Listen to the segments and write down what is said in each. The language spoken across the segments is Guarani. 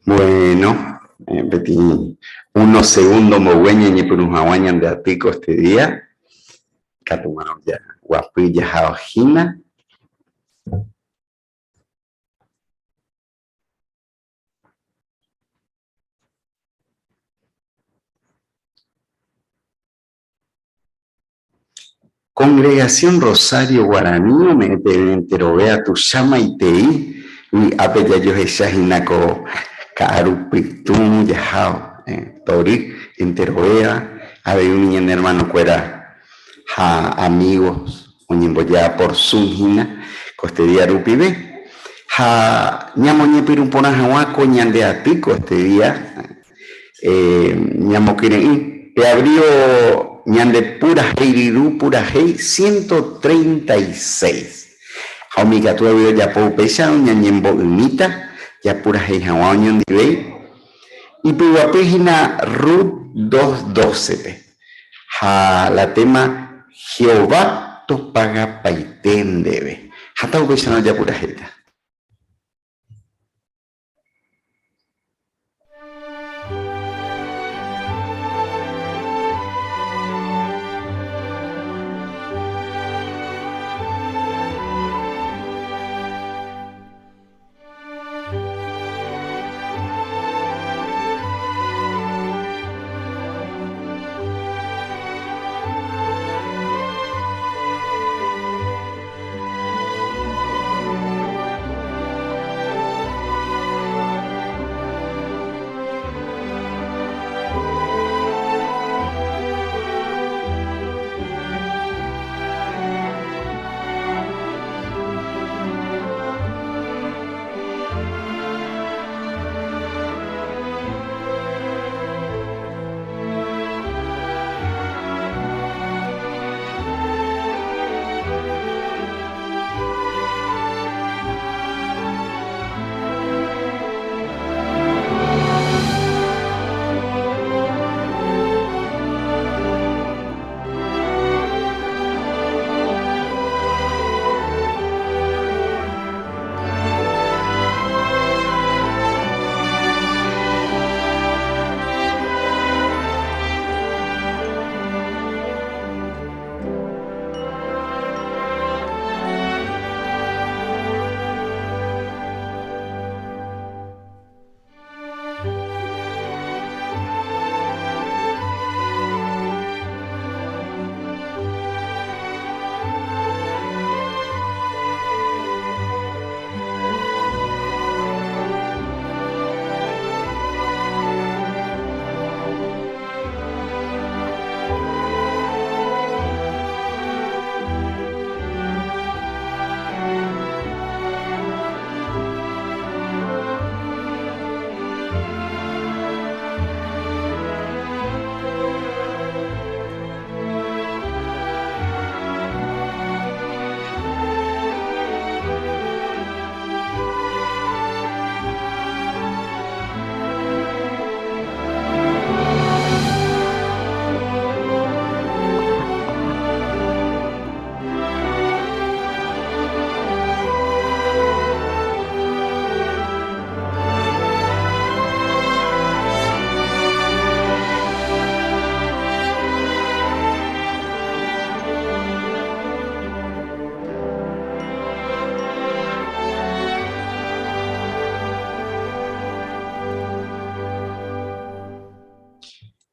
Bueno, peteĩ unos segundos mbogue ñañepyrũ hag̃ua ñande aty ko este día, ikatúmarõ jaguapy jaha hína. Congregación Rosario Guarani ome'ẽ peẽme enterove atucha maitei vy'ápe jajohecha hína ko ka'aru pytũ jaha tory enterovéva avei umi ñane hermano-kuéra ha amigos oñemboja por Zoom hína ko este día rupive. Ha ñamoñepyrũ porã hag̃ua ko ñande aty ko este día Ñamokyre'ỹ pe abrió ñande purahéi ryru purahéi 136. Ha umi ikatu avei ojapo upéicharõ ñañembo'ymíta japurahéi hag̃ua oñondivéi. Ipyguapy hína Rut 2:12-pe. Ha la téma Jehová topagapaite ndéve. Ha ta upéicharõ japurahéita.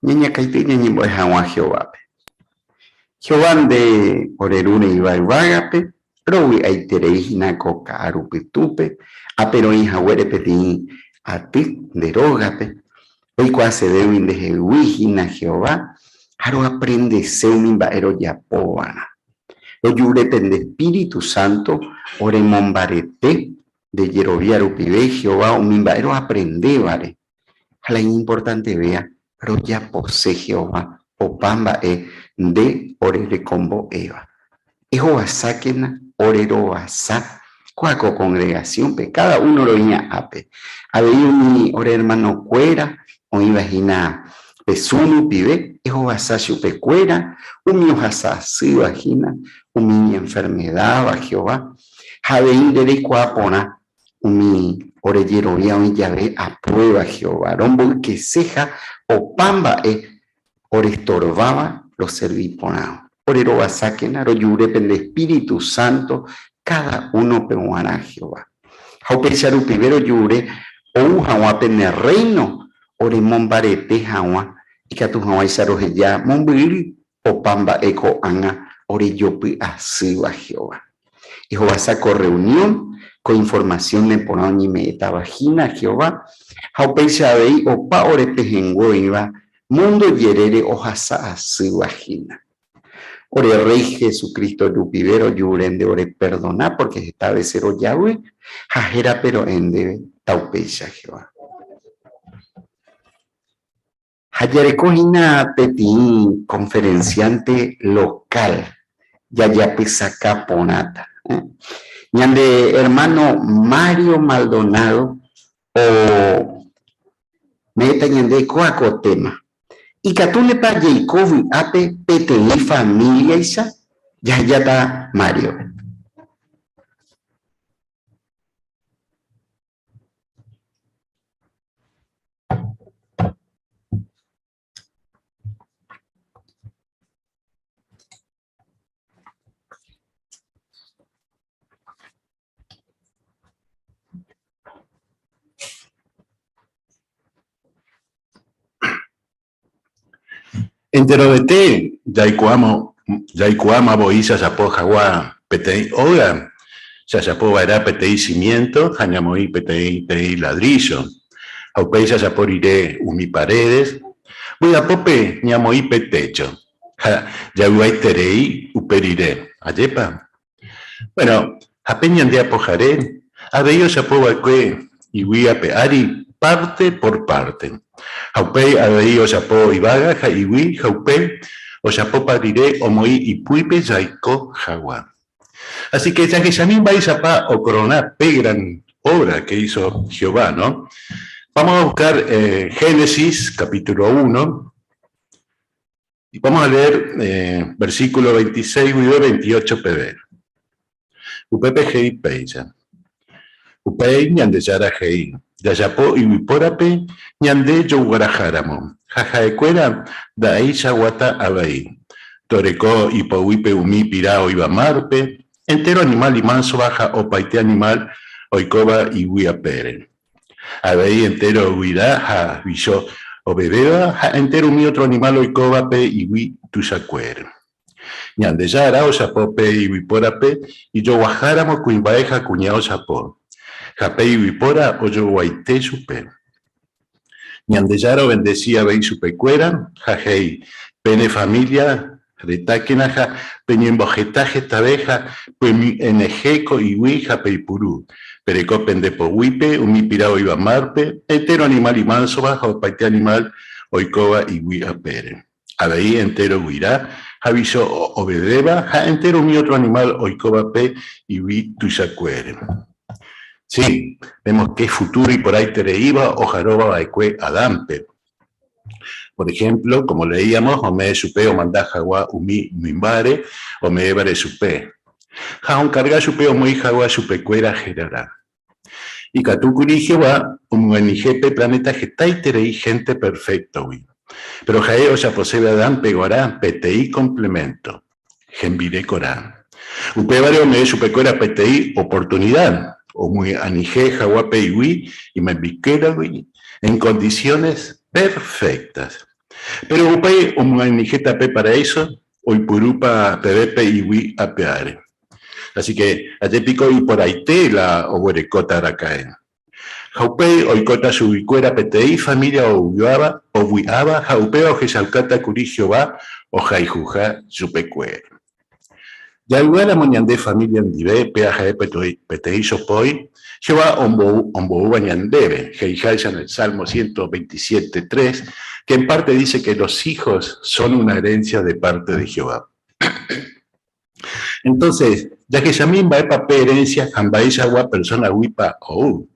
Ñañakãity ñañembo'e hag̃ua Jehovápe. Jehová nde ore Ru reĩva yvágape, rovy'aiterei hína ko ka'aru pytũpe, ápe roĩ haguére peteĩ aty nde rógape, roikuaasevégui ndehegui hína Jehová ha roaprendese umi mba'e rojapova'erã. Rojure pende espíritu sánto oremombarete nde jerovia rupive Jehová umi mba'e roaprendévare. Ha la iñimportantevéva, rojapose Jehová opa mba'e nde ore rekombo'éva. Ehovasákena ore rovasa kóa ko kongregasiónpe, káda uno roĩa'ápe. Avei umi ore ermanokuéra oĩva hína pe Zoom rupive, ehovasa chupekuéra, umi ohasa asýva hína, umi iñenfermedáva, Jehová. Ha avei nde reikuaa porã umi ore jerovia oĩ jave a prueba, Jehová. Romboykeseha opa mba'e orestorváva roservi porãvo. Ore rovasákena rojure pende espíritu sánto káda únope g̃uarã, Jehová. Ha upéicha rupive rojure ou hag̃ua pene Rréino oremombarete hag̃ua, ikatu hag̃uáicha roheja mombyry opa mba'e ko'ág̃a orejopy asýva, Jehová. Ehovasa ko rreunión, ko informasión neporã oñeme'ẽtava hína, Jehová, ha upéicha avei opa ore pehẽngue oĩva múndo jerére ohasa asýva hína. Ore Rréi Jesucristo rupive rojúre nde oreperdona pórke heta vése rojavy ha hérape ro'e ndéve taupéicha, Jehová. Ha jareko hína peteĩ conferenciante local jajapysaka porãta. Ñande hermano Mario Maldonado ome'ẽta ñande kóa ko tema. Ikatúnepa jaiko vy'ápe peteĩ familia-icha? Jahejáta Mario-pe. Enterovete jaikuaáma voi jajapo hag̃ua peteĩ óga, jajapo va'erã peteĩ simiénto ha ñamoĩ peteĩ teĩ ladríllo. Ha upéi jajapo rire umi paredes, vy'apópe ñamoĩ pe técho ha javy'aiterei upe rire. Ajépa? Bueno, ha pe ñande Apohare avei ojapo va'ekue iguy ape ári párte por párte. Ha upéi avei ojapo yvága ha iguy ha upéi ojapopa rire omoĩ ipýpe jaiko hag̃ua. Así que jahechami mba'éichapa okorona pe gran obra que hizo Jehová, no? Vamos a buscar Génesis capítulo 1 Y vamos a leer eh, versículo 26 guive 28 peve. Upépe he'i péicha. Upéi Ñandejára he'i, Jajapo yvypórape ñande jogueraháramo, ha ha'ekuéra nda'eichaguáta avei. Toreko ipoguýpe umi pira oĩva márpe, entéro animál imánsova ha opaite animál oikóva iguy apére. Avei entéro guyra ha vícho ovevéva ha entéro umi ótro animál oikóva pe iguy tuichakuére. Ñandejára ojapo pe yvypórape ijoguaháramo kuimba'e ha kuña ojapo, ha pe yvypóra ojoguaite chupe. Ñandejára ovendesi avei chupekuéra ha he'i, Pene família retákena ha peñemboheta hetave ha pemyenyhẽ ko yvy ha peipuru. Pereko pende poguýpe umi pira oĩva márpe, entéro animál imánsova ha opaite animál oikóva yvy apére. Avei entéro guyra ha vícho ovevéva ha entéro umi ótro animál oikóva pe yvy tuichakuére. Sí, vemos ke futuro iporãitereíva oharóva va'ekue Adánpe. Por ejemplo, como leíamos, ome'ẽ chupe omanda hag̃ua umi mymbáre ome'ẽvare chupe, ha onkarga chupe omoĩ hag̃ua chupekuéra herarã. Ikatúkuri Jehová omyenyhẽ pe planéta hetaiterei hénte perféktogui. Péro ha'e ojaposeve Adánpe g̃uarã peteĩ kompleménto, hembirekorã. Upévare ome'ẽ chupekuéra peteĩ oportunida omyenyhẽ hag̃ua pe yvy imembykéragui en condiciones perfectas. Péro upéi omyenyhẽta pe paraíso oipurúpa peve pe yvy ape ári. Así que aje piko iporãite la oguerekóta raka'e. Ha upéi oikóta chuguikuéra peteĩ família ovy'áva ha upéva ohechaukáta kuri Jehová ohayhuha chupekuéra. Javy'áramo ñande família ndive péa ha'e peteĩ jopói Jehová omboúva ñandéve, he'iháicha en el Salmo 127, 3, que en parte dice que los hijos son una herencia de parte de Jehová. Entonces, jahechami mba'épa pe herencia ha mba'eichagua persona-guipa ou.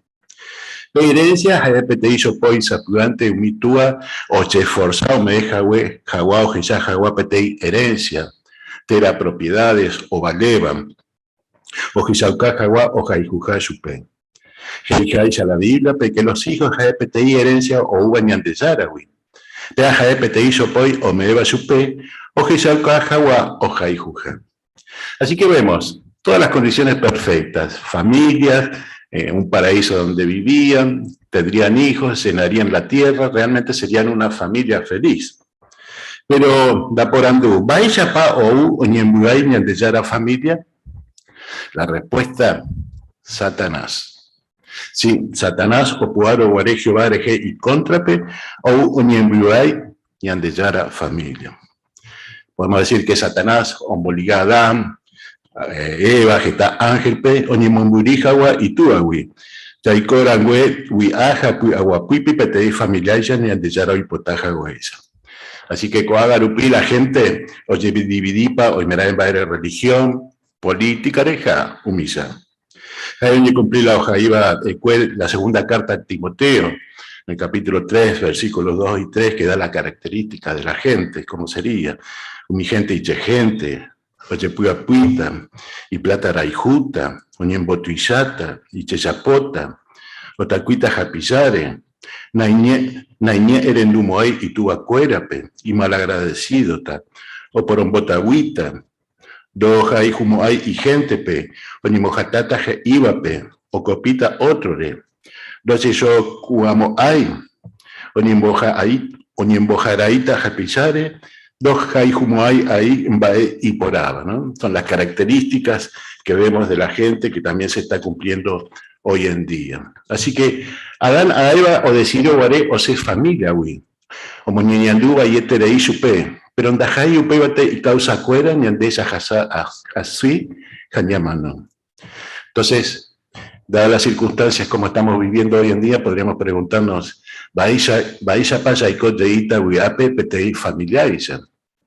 Pe herencia ha'e peteĩ jopói sapy'ánte umi túa ojeforsa ome'ẽ hague hagua ohecha hagua peteĩ herencia térã propiedades ovaléva. Ohechauka hag̃ua ohayhuha chupe. He'iháicha la Bíbliape que los hijos ha'e peteĩ herencia oúva Ñandejáragui. Péa ha'e peteĩ jopói ome'ẽva chupe ohechauka hag̃ua ohayhuha. Así que vemos todas las condiciones perfectas, familias, un paraíso donde vivían, tendrían hijos, llenarían la tierra, realmente serían una familia feliz. Pero ndaporandu, mba'éichapa ou oñembyai Ñandejára familia? La respuesta, Satanás. Sí, Satanás opu'ãrõ guare Jehová rehe ikóntrape, ou oñembyai Ñandejára familia. Podemos decir que Satanás omboliga Adán, Eva, heta ánhelpe oñemombyry hag̃ua itúagui. Jaiko rangue vy'a ha py'aguapýpe peteĩ familiáicha Ñandejára oipota haguéicha. Así que ko'ág̃a rupi la hénte ojedividípa oimeraẽ mba'ére religión, políticare ha umícha. Ha'e oñekumpli la ohaíva va'ekue la segunda carta a Timoteo, en el capítulo 3, versículos 2 y 3, que da la característica de la gente, cómo sería. Umi gente ijehénte, ojepy'apýta, ipláta rayhúta, oñembotuicháta, ijejapóta, otakuíta hapicháre, naiñe'ẽrendumo'ãi ituvakuérape, imalagradesídota, oporombotaguíta, Ndohayhumo'ãi ihéntepe, oñemohatãta he'ívape, okopíta ótrore, ndojejokuaamo'ãi, oñemboharaíta hapicháre, ndohayhumo'ãi ai mba'e iporãva. ¿No? Son las características que vemos de la gente que también se está cumpliendo hoy en día. Así que Adán ha Eva odesidi guare osẽ familia-gui. Omoñeñandu vaieterei chupe, péro ndaha'éi upévate ikausakuéra ñande jahasa asy ha ñamano. Entonces, dadas las circunstancias como estamos viviendo hoy en día, podríamos preguntarnos, mba'éichapa jaiko jeýta vy'ápe peteĩ familiáicha?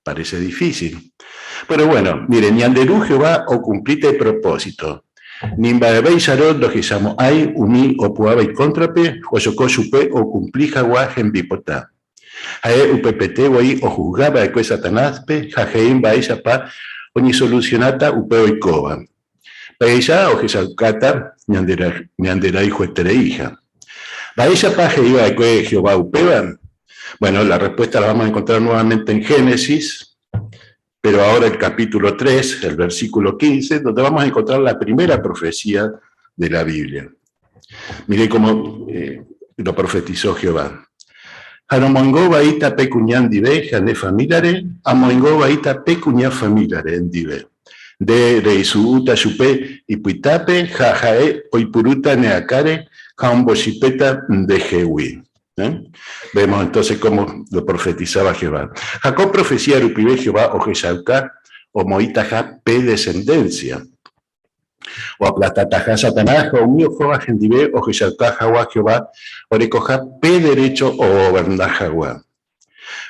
Parece difícil. Pero bueno, mire, ñande Ru Jehová okumplíta ipropósito. Ni mba'evéicharõ ndohechamo'ãi umi opu'ãva ikóntrape ojoko chupe okumpli hag̃ua hembipota. Ha'e upepete voi ohusga va'ekue Satanáspe ha he'i mba'éichapa oñesolusionáta upe oikóva. Péicha ohechaukáta ñanderayhuetereiha. Mba'éichapa he'i va'ekue Jehová upéva? Bueno, la respuesta la vamos a encontrar nuevamente en Génesis, pero ahora el capítulo 3, el versículo 15, donde vamos a encontrar la primera profecía de la Biblia. Mire cómo lo profetizó Jehová. Ha romoingo vaíta pe kuña ndive ha ne familiare, amoingo vaíta pe kuña familiare ndive. Nde reisu'úta chupe ipytápe ha ha'e oipurúta ne akãre ha ombochipéta ndehegui. Vemos entonces cómo lo profetizaba Jehová. Jacob profecía rupive Jehová ohechauka omoĩtaha pe descendencia. Oaplastataha Satanás ha umi ohóva hendive ohechauka hag̃ua Jehová orekoha pe derécho ogoverna hag̃ua.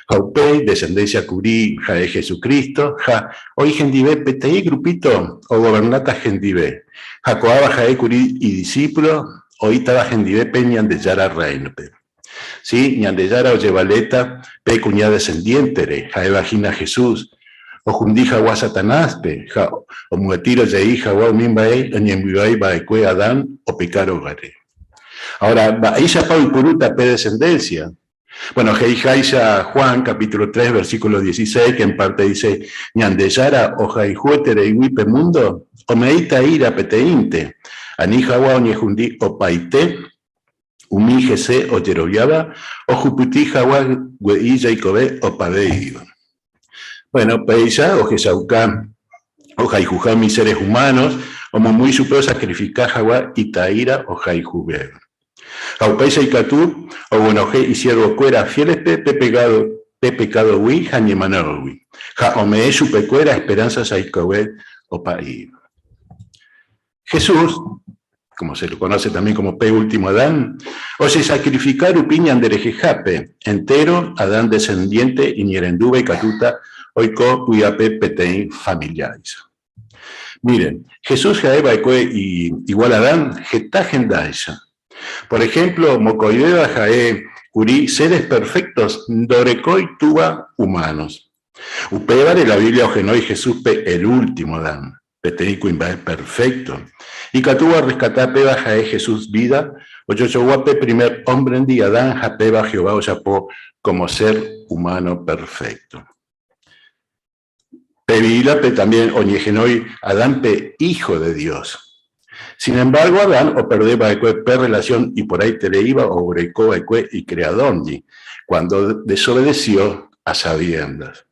Ha upéi descendencia kuri ha'e Jesucristo ha oĩ hendive peteĩ grupito ogovernáta hendive, ha ko'ãva ha'e kuri idisípulo oĩtava hendive pe Ñandejára Rréinope. Si, Ñandejára ojevaléta pe kuña descendiéntere, ha'éva hína Jesús, ohundi hag̃ua Satanáspe ha omyatyrõ jey hag̃ua umi mba'e oñembyai va'ekue Adán opekárõ guare. Ahora, mba'éichapa oipurúta pe descendencia? Bueno, he'iháicha Juan capítulo 3, versículo 16, que en parte dice, Ñandejára ohayhuetereigui pe mundo, ome'ẽita eíra peteĩnte, ani hag̃ua oñehundi opaite umi hese ojeroviáva ohupyty hag̃ua gue'i jaikove opavéiva. Bueno, péicha ohechauka ohayhuha umi seres humanos, omomýi chupe osakrifika hag̃ua ita'ýra ohayhuvéva. Ha upéicha ikatu oguenohẽ isiervokuéra fiélespe pe pekádogui ha ñemanógui, ha ome'ẽ chupekuéra esperánsa jaikove opa'íva. Jesús, como se lo conoce también como pe último Adán, ojesacrifica rupi ñanderehehápe, entéro Adán descendiente iñe'ẽrendúva ikatúta oiko vy'ápe peteĩ familiáicha. Miren, Jesús ha'e va'ekue igual Adán heta hendáicha. Por ejemplo, mokõivéva ha'e kuri seres perfectos ndorekói túva humanos. Upévare la Biblia ohenói Jesúspe el último Adán. Peteĩ kuimba'e perfecto. Ikatúva orreskata péva ha'e Jesús vida, ojojogua pe primer hombre-ndi Adán ha péva Jehová ojapo como ser humano perfecto. Pe Biblia-pe también oñehenói Adán-pe hijo de Dios. Sin embargo, Adán operde va'ekue pe relación iporãitereíva oguereko va'ekue Icreador-ndi, cuando desobedeció a sabiendas.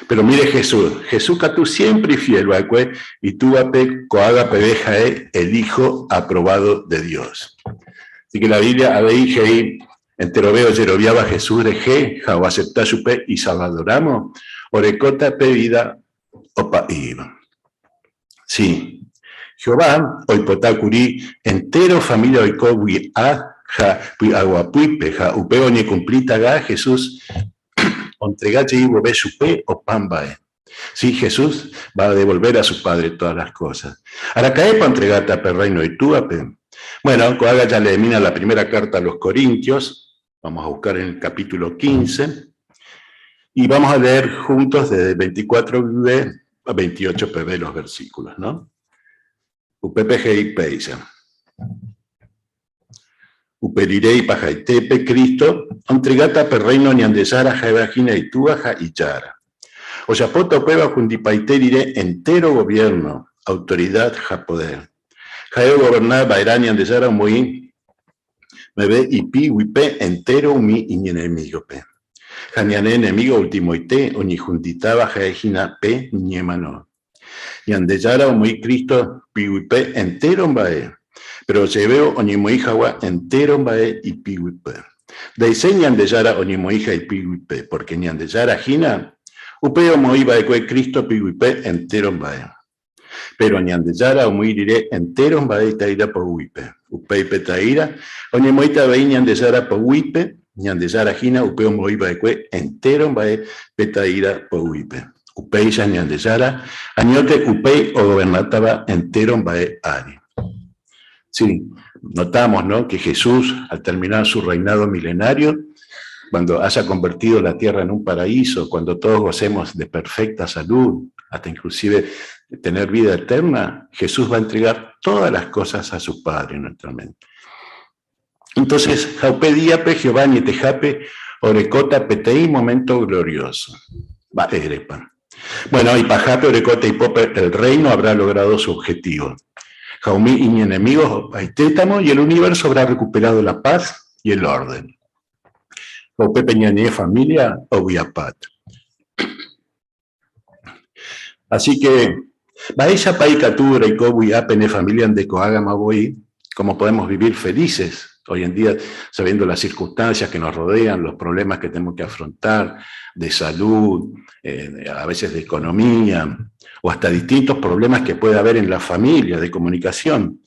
Pero mire Jesús, Jesús katu siempre ifiel va'ekue Itúvape ko'ág̃a peve ha'e el Hijo aprobado de Dios. Así que la Biblia avei he'i enterove ojeroviáva Jesús rehe ha oacepta chupe Isalvadorramo, orekóta pe vida opa'íva. Sí, Jehová oipota kuri entéro família oiko vy'a ha py'aguapýpe ha upe oñekumplítaga Jesús ontrega jey vove chupe opa mba'e. Sí, Jesús va a devolver a su Padre todas las cosas. Araka'épa ontregáta pe Rréino Itúvape? Bueno, ko'ág̃a jaleemína la primera carta a los Corintios, vamos a buscar en el capítulo 15, y vamos a leer juntos desde el 24 guive a 28 peve los versículos, ¿no? Upépe he'i péicha. Upe rire ipahaitépe Cristo ontregáta pe Rréino Ñandejára ha'éva hína Itúva ha Ijára. Ojapóta upéva ohundipaite rire entéro goviérno, autorida ha podér. Ha'e ogoverna va'erã Ñandejára omoĩ meve ipi guipe entéro umi iñenemígope. Ha ñane enemígo ultimoite oñehundítava ha'e hína pe ñemano. Ñandejára omoĩ Cristo piguipe entéro mba'e, péro ojevévo oñemoĩ hag̃ua entéro mba'e ipiguipe. Nde'iséi Ñandejára oñemoĩha ipiguipe, pórke Ñandejára hína upe omoĩ va'ekue Cristo piguipe entéro mba'e. Péro Ñandejára omoĩ rire entéro mba'e Ita'ýra poguýpe, upéi pe Ta'ýra oñemoĩta avei Ñandejára poguýpe, Ñandejára hína upe omoĩ va'ekue entéro mba'e pe Ta'ýra poguýpe. Upéicha Ñandejára añote upéi ogovernátava entéro mba'e ári. Sí, notamos, ¿no?, que Jesús, al terminar su reinado milenario, cuando haya convertido la tierra en un paraíso, cuando todos gocemos de perfecta salud, hasta inclusive tener vida eterna, Jesús va a entregar todas las cosas a su Padre, naturalmente. Entonces, ha upe díape Jehová añetehápe orekóta peteĩ momento glorioso. Mba'érepa? Bueno, ipahápe orekóta ipópe el Reino habrá logrado su objetivo. Ha umi iñenemigos opaitétamo y el universo habrá recuperado la paz y el orden. Ha upépe ñane familia ovy'apáta. Así que, mba'éichapa ikatu reiko vy'a pene familia nde ko'ág̃ama voi? Cómo podemos vivir felices hoy en día sabiendo las circunstancias que nos rodean, los problemas que tenemos que afrontar de salud, a veces de economía, o hasta distintos problemas que puede haber en la familia, de comunicación.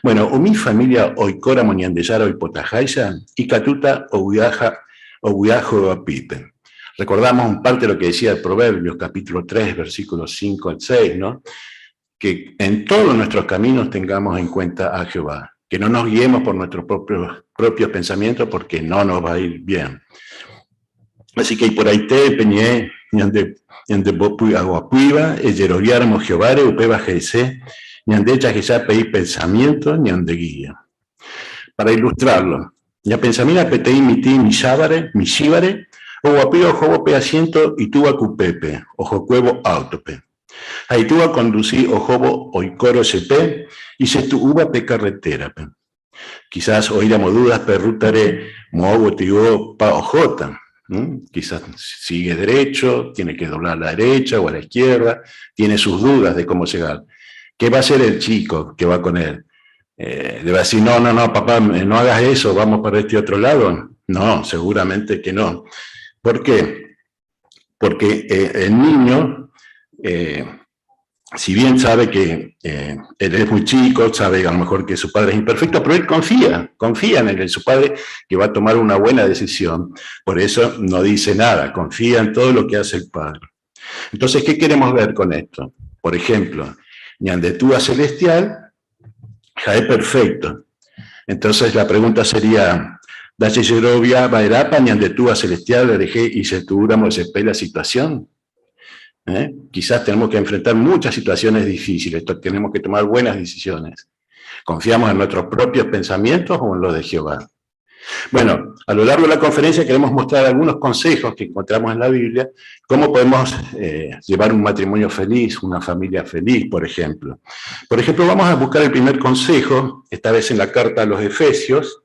Bueno, umi familia oikóramo Ñandejára oipotaháicha, ikatúta ovy'aha ovy'a hogapýpe. Recordamos un parte de lo que decía el Proverbios, capítulo 3, versículos 5 al 6, ¿no? Que en todos nuestros caminos tengamos en cuenta a Jehová, que no nos guiemos por nuestros propios pensamientos porque no nos va a ir bien. Así que iporãite peñe'ẽ ñande ñandembopy'aguapýva, ejeroviáramo Jehováre, upéva he'ise ñande jahecha pe ipensamiénto ñande guía. Para ilustrarlo, ñapensamína peteĩ mitĩ michávare, michĩvare, oguapy ohóvo pe asiénto itúva kupépe, ohokuévo áutope. Ha itúva okondusi ohóvo oikórõ chupe ijetu'úva pe karretérape. Quizás oĩramo dudas pe rútare moõ gotyo pa ohóta. Quizás sigue derecho, tiene que doblar a la derecha o a la izquierda, tiene sus dudas de cómo llegar. ¿Qué va a hacer el chico que va con él? Le va a decir, no, no, no, papá, no hagas eso, vamos para este otro lado. No, seguramente que no. ¿Por qué? Porque el niño, si bien sabe que él es muy chico, sabe a lo mejor que su padre es imperfecto, pero él confía, confía en él, en su padre, que va a tomar una buena decisión. Por eso no dice nada, confía en todo lo que hace el padre. Entonces, ¿qué queremos ver con esto? Por ejemplo, Ñande Túa Celestial, ha'e perfecto. Entonces la pregunta sería, Ndajejerovia va'erãpa Ñande Túa Celestial rehe ijetu'úramo jepe la situación? ¿Eh? Quizás tenemos que enfrentar muchas situaciones difíciles, tenemos que tomar buenas decisiones. ¿Confiamos en nuestros propios pensamientos o en los de Jehová? Bueno, a lo largo de la conferencia queremos mostrar algunos consejos que encontramos en la Biblia, cómo podemos llevar un matrimonio feliz, una familia feliz, por ejemplo. Por ejemplo, vamos a buscar el primer consejo, esta vez en la carta a los Efesios,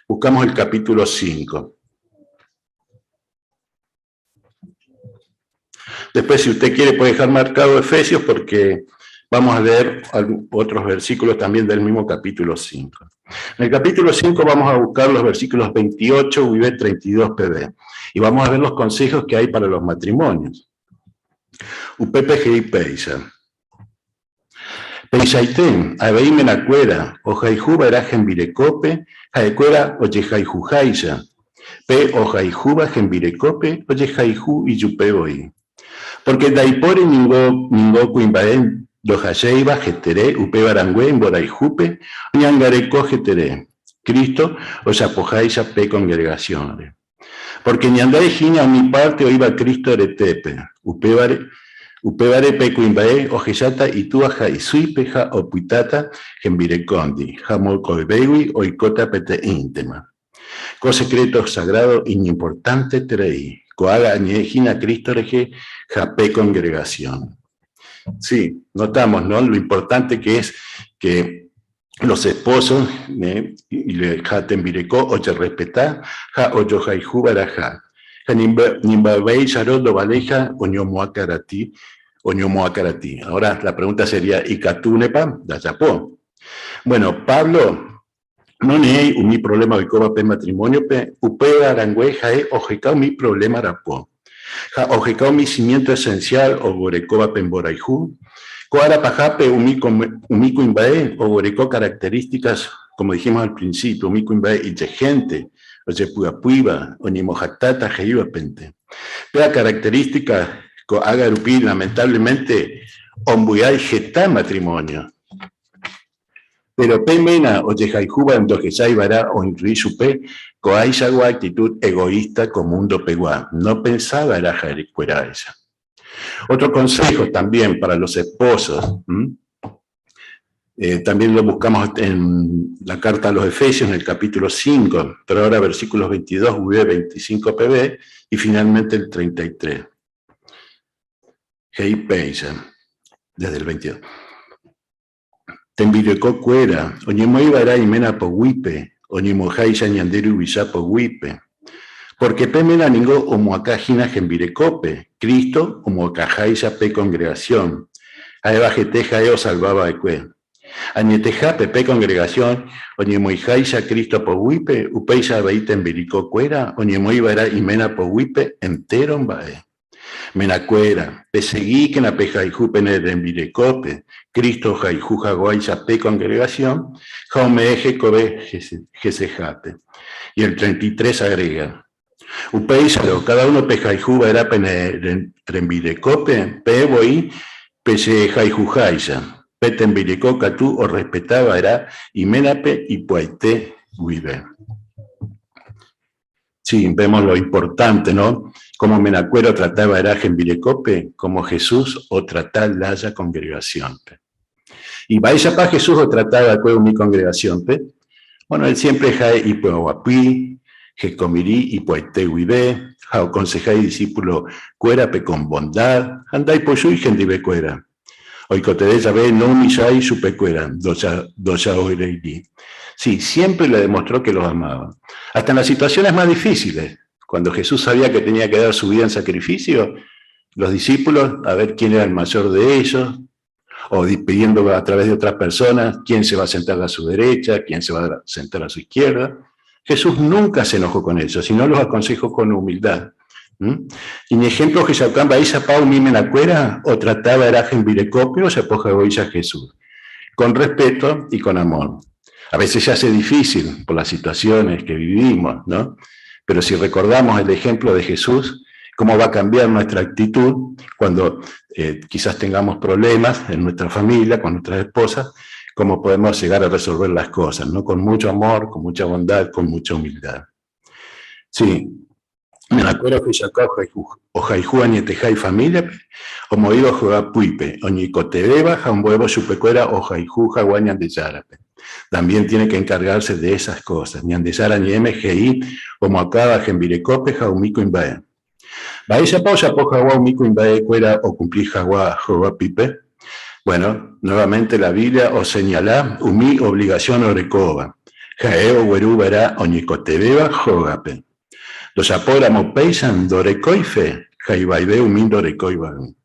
buscamos el capítulo 5. Después, si usted quiere, puede dejar marcado Efesios porque vamos a leer otros versículos también del mismo capítulo 5. En el capítulo 5 vamos a buscar los versículos 28 y 32 pb y vamos a ver los consejos que hay para los matrimonios. Upépe he'i péicha. Peichaite, avei menakuéra, ohayhuva'erã hembirekópe, ha'ekuéra ojehayhuháicha. Pe ohayhúva hembirekópe ojehayhu ijupe voi. Pórke ndaipóri ningo ningo kuimba'e ndohachéiva hetere upéva rangue mborayhúpe oñangareko hetere, Cristo ojapoháicha pe kongregasiónre. Pórke ñande hína umi párte oĩva Cristo retépe, upévare upévare pe kuimba'e ohecháta itúa ha isýipe ha opytáta hembirekóndi, ha mokõivégui oikóta peteĩntema. Ko secreto sagrado iñimportanteterei, ko'ág̃a añe'ẽ hína Cristo rehe ha pe congregación. Sí, notamos, ¿no? Lo importante que es que los esposos ha tembireko ojerrespeta ha ojohayhu va'erãha, ha ni mba'evéicharõ ndovaléiha oñomoakarati, oñomoakarati. Ahora la pregunta sería, ikatúnepa jajapo? Bueno, Pablo Noñe'ẽi umi provléma oikóva pe matrimóniope, upéva rangue ha'e oheka umi provléma rapo. Ha oheka umi simiénto esensiál oguerekóva pe mborayhu. Ko ára pahápe umi umi kuimba'e oguereko características, como dijimos al principio, umi kuimba'e ijehénte, ojepy'apýva, oñemohatãta he'ívapente. Péva característica ko'ág̃a rupi lamentablemente ombyai heta matrimonio. Péro pe ména ojehayhúva ndohechái va'erã oinflui chupe ko'ãichagua actitud egoísta ko mundo pegua, nopensa va'erã ha'ekueráicha. Otro consejo también para los esposos, también lo buscamos en la carta a los Efesios, en el capítulo 5, pero ahora versículos 22, V, 25 pb y finalmente el 33. He'i péicha, desde el 22. Tembireko kuéra, oñemoĩ va'erã iména poguýpe, oñemoháicha ñande ruvicha poguýpe. Pórke pe ména ningo omoakã hína hembirekópe, Cristo omoakãháicha pe kongregasión, ha'éva hete ha'e osalva va'ekue. Añetehápe pe kongregasión oñemoĩháicha Cristo poguýpe, upéicha avei tembireko kuéra oñemoĩ va'erã iména poguýpe entéro mba'e. Menakuéra, pesegíkena pehayhu pene rembirekópe, Cristo ohayhu haguáicha pe congregación ha ome'ẽ hekove hesehápe. Y el 33 agrega, Upéicharõ, káda uno pehayhu va'erã pene rembirekópe, peẽ voi pechehayhuháicha. Pe tembireko katu orrespeta va'erã iménape ipy'aite guive. Sí, vemos lo importante, no? Como menakuéra otrata va'erã hembirekópe, como Jesús otrata lája congregación-pe. Y mba'éichapa Jesús otrata va'ekue umi congregación-pe? Bueno, él siempre ha'e ipy'aguapy, hekomirĩ ipuaite guive, ha okonseha idisípulo kuérape con bondad, ha ndaipochýi hendive kuéra. Oikotevẽ jave noumichái chupekuéra, ndocha'oreiri. Sí, siempre le demostró que los amaba. Hasta en las situaciones más difíciles, cuando Jesús sabía que tenía que dar su vida en sacrificio, los discípulos, a ver quién era el mayor de ellos, o pidiendo a través de otras personas quién se va a sentar a su derecha, quién se va a sentar a su izquierda. Jesús nunca se enojó con eso, sino los aconsejó con humildad. ¿Mm? Iñehémplo ohechauka mba'éichapa umi menakuéra otrata va'erã hembirekópe ojapo haguéicha Jesús, con respeto y con amor. A veces se hace difícil por las situaciones que vivimos, ¿no? Pero si recordamos el ejemplo de Jesús, cómo va a cambiar nuestra actitud cuando eh, quizás tengamos problemas en nuestra familia, con nuestras esposas, cómo podemos llegar a resolver las cosas, ¿no? Con mucho amor, con mucha bondad, con mucha humildad. Sí. Menakuéra ohechauka ohayhu añeteha ifamíliape, omoĩva Jehová pýpe, oñeikotevẽva ha ombo'évo chupekuéra ohayhu hag̃ua Ñandejárape. También tiene que encargarse de esas cosas. Ñandejára ñe'ẽme he'i omoakãva hembirekópe ha umi kuimba'e. Mba'éichapa ojapo hag̃ua umi kuimba'ekuéra okumpli hag̃ua Jehová pýpe? Bueno, nuevamente la Biblia oseñala umi obligación orekóva. Ha'e ogueru va'erã oñeikotevẽva hógape. Ndojapóramo péicha ndorekói fe ha ivaive umi ndorekóivagui.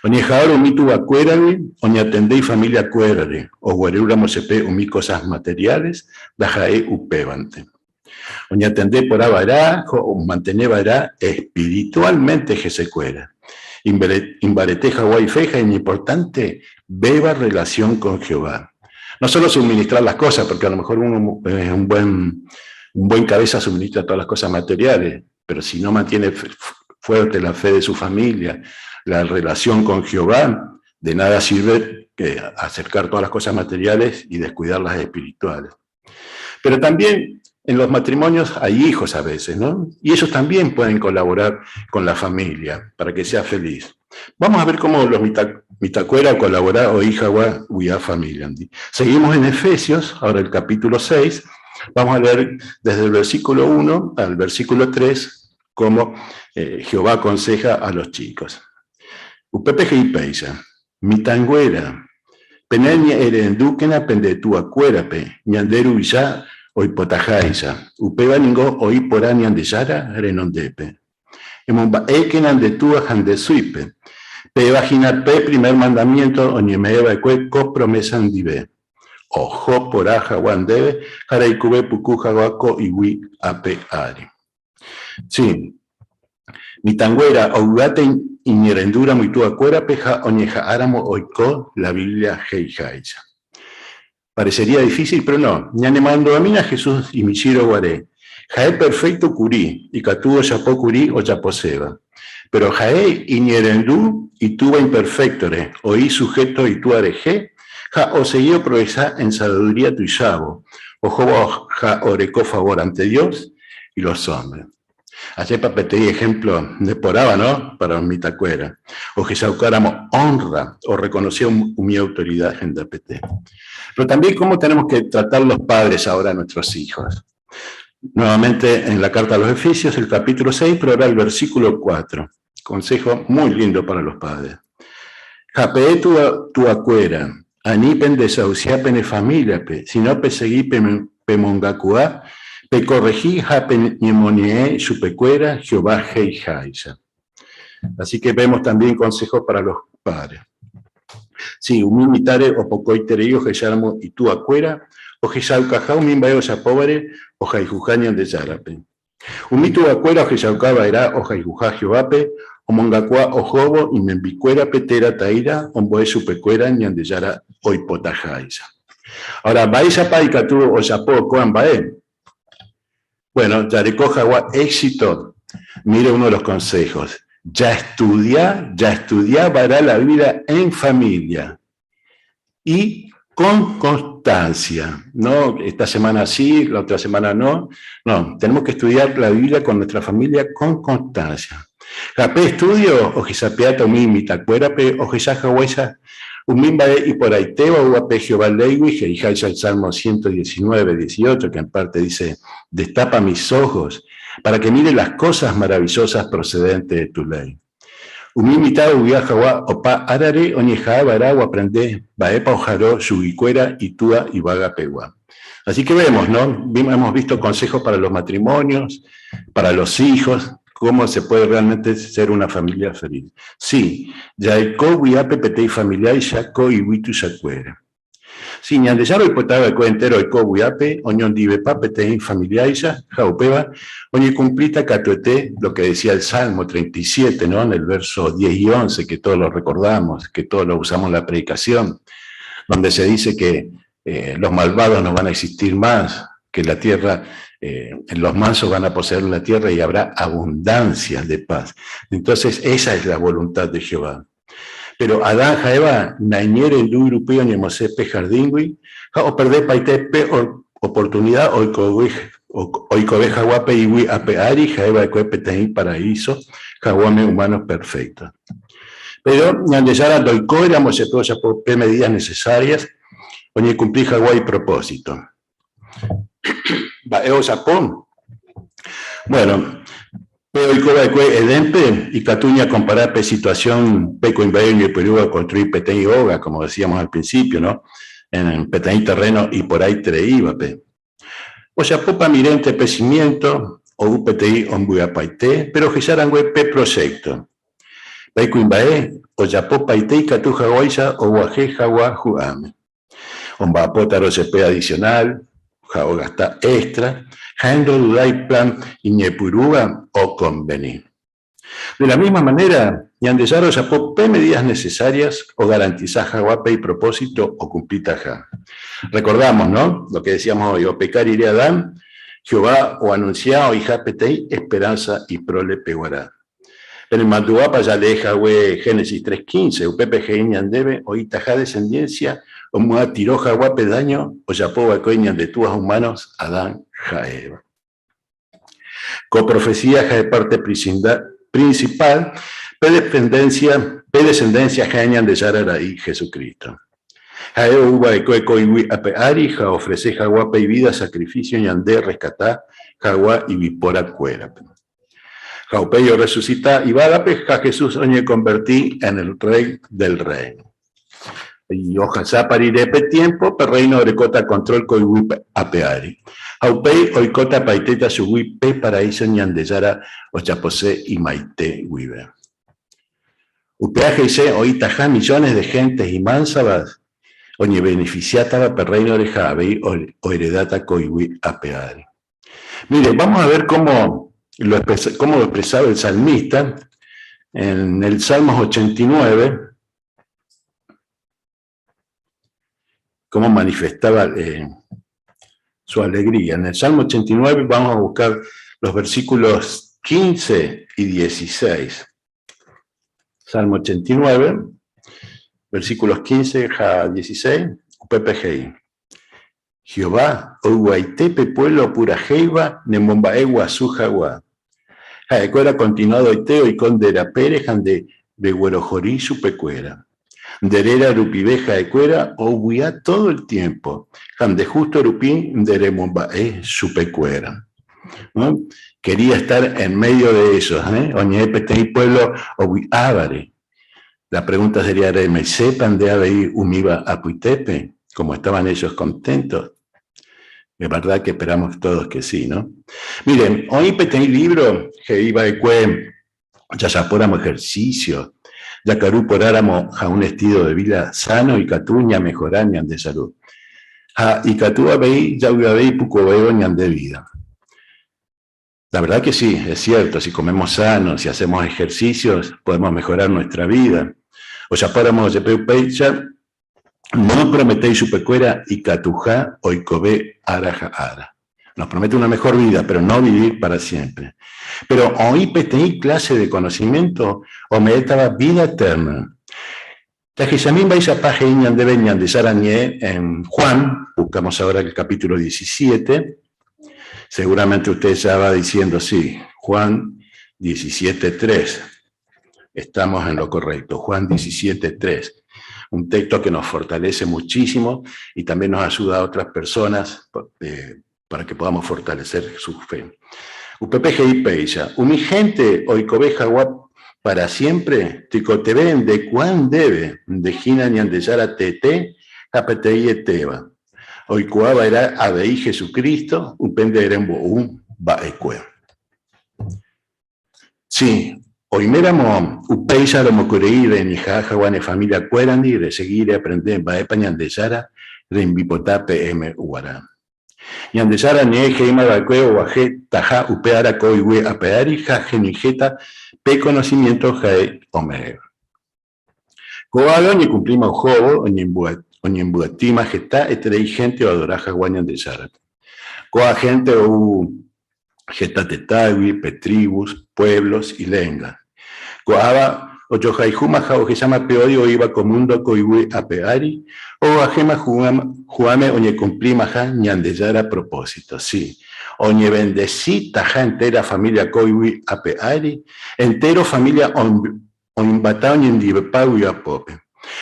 Oñeha'arõ umi tuvakuéragui oñatende ifamiliakuérare, oguerúramo jepe umi cosas materiales, ndaha'éi upévante. Oñatende porã va'erã ha omantene va'erã espiritualmente hesekuéra. Imbarete hag̃ua ife ha iñimportante véva relación con Jehová. No solo suministrar las cosas, porque a lo mejor uno es un buen, un buen cabeza suministra todas las cosas materiales, pero si no mantiene fuerte la fe de su familia, la relación con Jehová, de nada sirve que acercar todas las cosas materiales y descuidar las espirituales. Pero también en los matrimonios hay hijos a veces, ¿no? Y ellos también pueden colaborar con la familia para que sea feliz. Vamos a ver cómo los mitacuera colabora o hija familia. Seguimos en Efesios, ahora el capítulo 6. Vamos a leer desde el versículo 1 al versículo 3 cómo eh, Jehová aconseja a los chicos. Upépe he'i péicha, Mitãnguéra, pene ñe'ẽrendúkena pende tuakuérape, ñande Ruvicha oipotaháicha, upéva ningo oĩ porã Ñandejára renondépe. Emomba'ékena nde túa ha nde sýpe, péva hína pe primer mandamiénto oñeme'ẽ va'ekue ko promésa ndive, Oho porã hag̃ua ndéve ha reikove puku hag̃ua ko yvy ape ári. Sí, mitãnguéra ovy'áta iñe'ẽrendúramo ituakuérape ha oñeha'ãramo oiko la Biblia he'iháicha. Parecería difícil, pero no. Ñanemandu'amína Jesús imichĩrõ guare. Ha'e perfecto kuri, ikatu ojapo kuri ojaposéva. Pero ha'e iñe'ẽrendu itúva imperfectore, oĩ sujeto itúa rehe ha osegi oprogresa en sabiduría tuichávo, ohóvo ha oreko favor ante Dios y los hombres. Ajépa peteĩ ejemplo neporãva, no? Para los mitãkuéra. Ohechaukáramo honra, orreconoce umi autoridad hendapete. Pero también cómo tenemos que tratar los padres ahora a nuestros hijos. Nuevamente en la carta a los Efesios, el capítulo 6, pero ahora el versículo 4. Consejo muy lindo para los padres. Ha peẽ tuakuéra, ani pendesahusia pene famíliape, sino pesegi pemongakuaa, pekorrehi ha peñemoñe'ẽ chupekuéra Jehová he'iháicha. Así que vemos también consejos para los padres. Sí, umi mitãre opokoiterei ohecháramo ituakuéra, ohechaukaha umi mba'e ojapóvare ohayhuha Ñandejárape. Umi tuvakuéra ohechauka va'erã ohayhuha Jehovápe, omongakuaa ohóvo imembykuérape térã ta'ýra ombo'e chupekuéra Ñandejára oipotaháicha. Ahora, mba'éichapa ikatu ojapo ko'ã mba'e? Bueno, jareko hag̃ua éxito, mire uno de los consejos, jaestudia, jaestudia va'erã la Biblia en familia. Y con constancia, no esta semana sí, la otra semana no, no, tenemos que estudiar la Biblia con nuestra familia con constancia. Ha pe estudio ohesapeáta umi mitãkuérape ohecha haguéicha umi mba'e iporãitéva oúva pe Jehová léigui he'iháicha el Salmo 119, 18, que en parte dice, Destapa mis ojos para que mire las cosas maravillosas procedentes de tu ley. Umi mitã ovy'a hag̃ua opa árare oñeha'ã va'erã oaprende mba'épa oha'arõ chuguikuéra itúa yvága pegua. Así que vemos, no? Hemos visto consejos para los matrimonios, para los hijos, cómo se puede realmente ser una familia feliz. Sí, jaiko vy'ápe peteĩ familiáicha ko yvy tuichakuére. Si Ñandejára oipota va'ekue entéro oiko vy'ápe oñondivepa peteĩ familiáicha ha upéva oñekumplíta katuete lo que decía el Salmo 37, ¿no? En el verso 10 y 11, que todos lo recordamos, que todos lo usamos en la predicación, donde se dice que eh, los malvados no van a existir más, que la tierra, eh, los mansos van a poseer la tierra y habrá abundancia de paz. Entonces, esa es la voluntad de Jehová. Péro Adán ha Eva naiñe'ẽrendúi rupi oñemosẽ pe hardíngui ha operde paite pe oportunida Oikove hagua pe yvy ape ári ha'eva'ekue peteĩ paraíso haguãme humanos perfectos. Pero Ñandejára ndoikóiramo jepe ojapo pe medidas necesarias oñekumpli hagua ipropósito. Mba'e ojapo? Bueno, pe oikova'ekue Edénpe ikatu ñakompara pe situación pe kuimba'e oñepyrũva okonstrui peteĩ óga, como decíamos al principio, no? En peteĩ terreno iporãitereívape. Ojapopa mirénte pe cimiento, ou peteĩ omby'apaite, péro ohecha rangue pe proyecto. Pe kuimba'e ojapopaite ikatu haguáicha oguahe hagua hu'ãme. Omba'apótarõ jepe adicional ha ogasta extra, ha'e ndodudái plan iñepyrũva okonveni. De la misma manera, Ñandejára ojapo pe medidas necesarias ogarantisa hag̃ua pe ipropósito okumplitaha. Recordamos, no? Lo que decíamos hoy, opeka rire Adán, Jehová oanunsia oĩha peteĩ esperanza iprole peguarã. Penemandu'ápa jalee hague Génesis 3:15, upépe he'i ñandéve oĩtaha descendencia omyatyrõ hag̃ua pe daño ojapo va'ekue ñande túas humanos Adán ha Eva. Ko profecía ha'e parte principal pe descendencia, pe descendencia ha'e Ñandejára Ra'y Jesucristo. Ha'e ou va'ekue ko yvy ape ári ha ofrece hag̃ua pe ivida sacrificio ñande reskata hag̃ua yvypóra kuérape. Ha upéi orresucita yvágape ha Jesús oñekonverti en el Rey del Reino. Ohasapa rire pe tiémpo, pe Rréino orekóta kontról ko yvy ape ári. Ha upéi oikóta paitéta chugui pe paraíso Ñandejára ojapose ymaite guive. Upéva he'ise oĩtaha millones de hénte imánsava oñevenefisiátava pe Rréinore ha avei oeredáta ko yvy ape ári. Mire, vamos a ver cómo lo, cómo lo expresaba el salmista en el Salmos 89, cómo manifestaba eh, su alegría. En el Salmo 89 vamos a buscar los versículos 15 y 16. Salmo 89, versículos 15 a 16, UPPGI. Jehová, oguaite pe pueblo opurahéiva nemomba'e guasu hag̃ua. Ha'ekuéra kontinuadoite oiko nde rapére ha nde reguerohory chupekuéra. Nde réra rupive ha'ekuéra ovy'a todo el tiempo ha nde justo rupi nde remomba'e chupekuéra. ¿No? Quería estar en medio de ellos, ¿eh? Oñe'ẽ peteĩ pueblo ovy'ávare. La pregunta sería, ¿reimesépa nde avei umíva apytépe, como estaban ellos contentos? Es verdad que esperamos todos que sí, ¿no? Miren, oĩ peteĩ libro he'i va'ekue jajapóramo ejercicio, jakaru porãramo ha un estilo de vida sano ikatu ñamehora ñande salud. Ha ikatu avei javy'ave ipukuvévo ñande vida. La verdad que sí, es cierto, si comemos sano, si hacemos ejercicios, podemos mejorar nuestra vida. Ojapóramo jepe upéicha, no prometéi chupekuéra ikatuha oikove ára ha ára. Nos promete una mejor vida, pero no vivir para siempre. Pero oĩ peteĩ clase de conocimiento ome'ẽtava vida eterna. Jahechami mba'éichapa he'i ñandéve Ñandejára ñe'ẽ en Juan, buscamos ahora el capítulo 17, seguramente usted ya va diciendo sí, Juan 17.3, estamos en lo correcto, Juan 17.3, un texto que nos fortalece muchísimo y también nos ayuda a otras personas para que podamos fortalecer su fe. Upépe he'i péicha, Umi hénte oikove hag̃ua para siémpre, tekotevẽ ndekuaa ndéve nde hína Ñandejára teete ha peteĩ etéva. Oikuaa va'erã avei Jesucristo upe nde rembo'u va'ekue. Si, oiméramo upéicha romokyre'ỹ reñeha'ã hag̃ua ne familia-kuérandi resegi reaprende mba'épa Ñandejára rembipota peẽme guarã. Ñandejára ñe'ẽ he'íma va'ekue oguahẽ taha upe ára ko yvy ape ári ha henyhẽta pe conocimiento ha'e ome'ẽva. Ko'ág̃a oñekumplíma ohóvo oñembyatýma heta eterei hénte oadora hag̃ua Ñandejárape. Ko'ã hénte ou heta tetãgui, pe tribus, pueblos y lenguas. Ko'ãva ojohayhúma ha ohecháma pe odio oĩva ko mundo ko yvy ape ári, oguahẽma hu'ãme oñekumplimaha Ñandejára propósito. Sí, Oñevendesitaha entera familia ko yvy ape ári, entéro familia oĩmbata oñendivepa vy'apópe.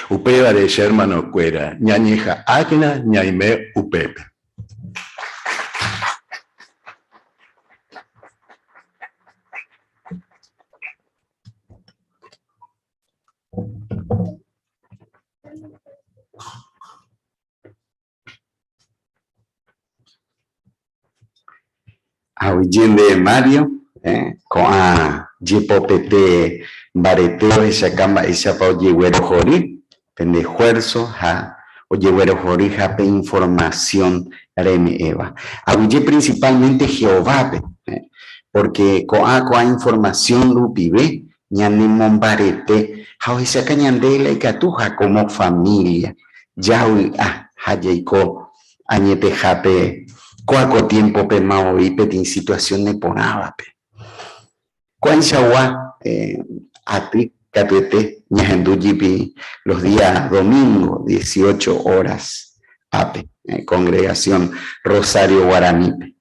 Upévare, che hermanokuéra, ñañeha'ãkena ñaime upépe. Aguyje nde Mario, ko'ã jepopete mbarete ohechaka mba'éichapa ojeguerohory pende esfuerzo ha ojeguerohoryha pe información reme'ẽva. Aguyje principalmente Jehovápe, porque ko'ã ko'ã información rupive ñanemombarete ha ohechaka ñande la ikatuha como familia javy'a ha jaiko añetehápe kóa ko tiémpopema voi peteĩ situasión neporãvape. Ko'ãichagua aty katuete ñahendu jepi los día domingo 18 horas ápe, congregación Rosario Guaranípe.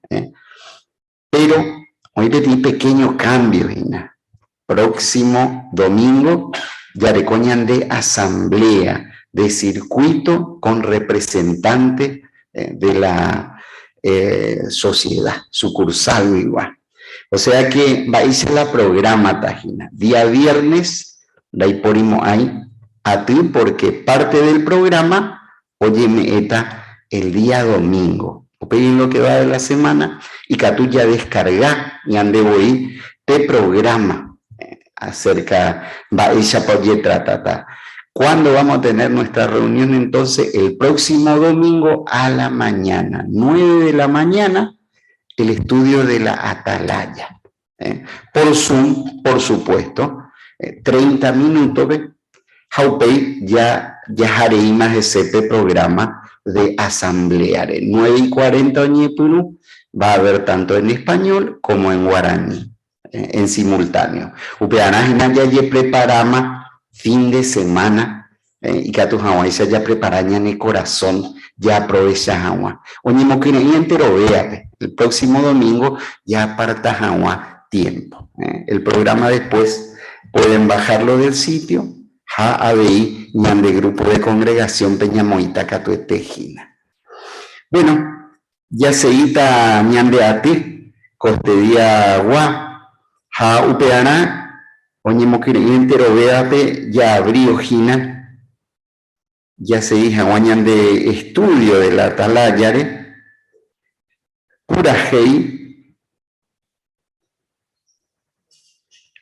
Péro oĩ peteĩ pequeño cambio hína. Próximo domingo jareko ñande asamblea de circuito con representante de la sociedad, sucursal guigua. O sea que mba'éicha la programa-ta hína. Día viernes ndaiporimo'ãi aty porque parte del programa oñeme'ẽta el día domingo. Upéi en lo que va de la semana ikatu jadeskarga ñande voi pe programa acerca mba'éichapa ojetratata. Cuándo vamos a tener nuestra reunión entonces? El próximo domingo a la mañana, 9 de la mañana, el estudio de la Atalaya. Por Zoom, por supuesto, 30 minutos-pe ha upéi ja jahareíma hese pe programa de asamblea-re. Nueve y cuarenta oñepyrũ, va a haber tanto en español como en guaraní, en simultáneo. Upearã hína jajepreparáma fin de semana ikatu hag̃uáicha japrepara ñane korasõ jaaprovecha hag̃ua. Oñemokyre'ỹ enterovéape, el próximo domingo jaaparta hag̃ua tiempo. El programa después pueden bajarlo del sitio ha avei ñande grupo de congregación-pe ñamoĩta katuete hína. Bueno, Jaseíta ñande aty kostediagua ha upearã oñemokyre'ỹ enterovévape jaabrio hína jasegi hag̃ua ñande estudio de la Atalaya-re, purahéi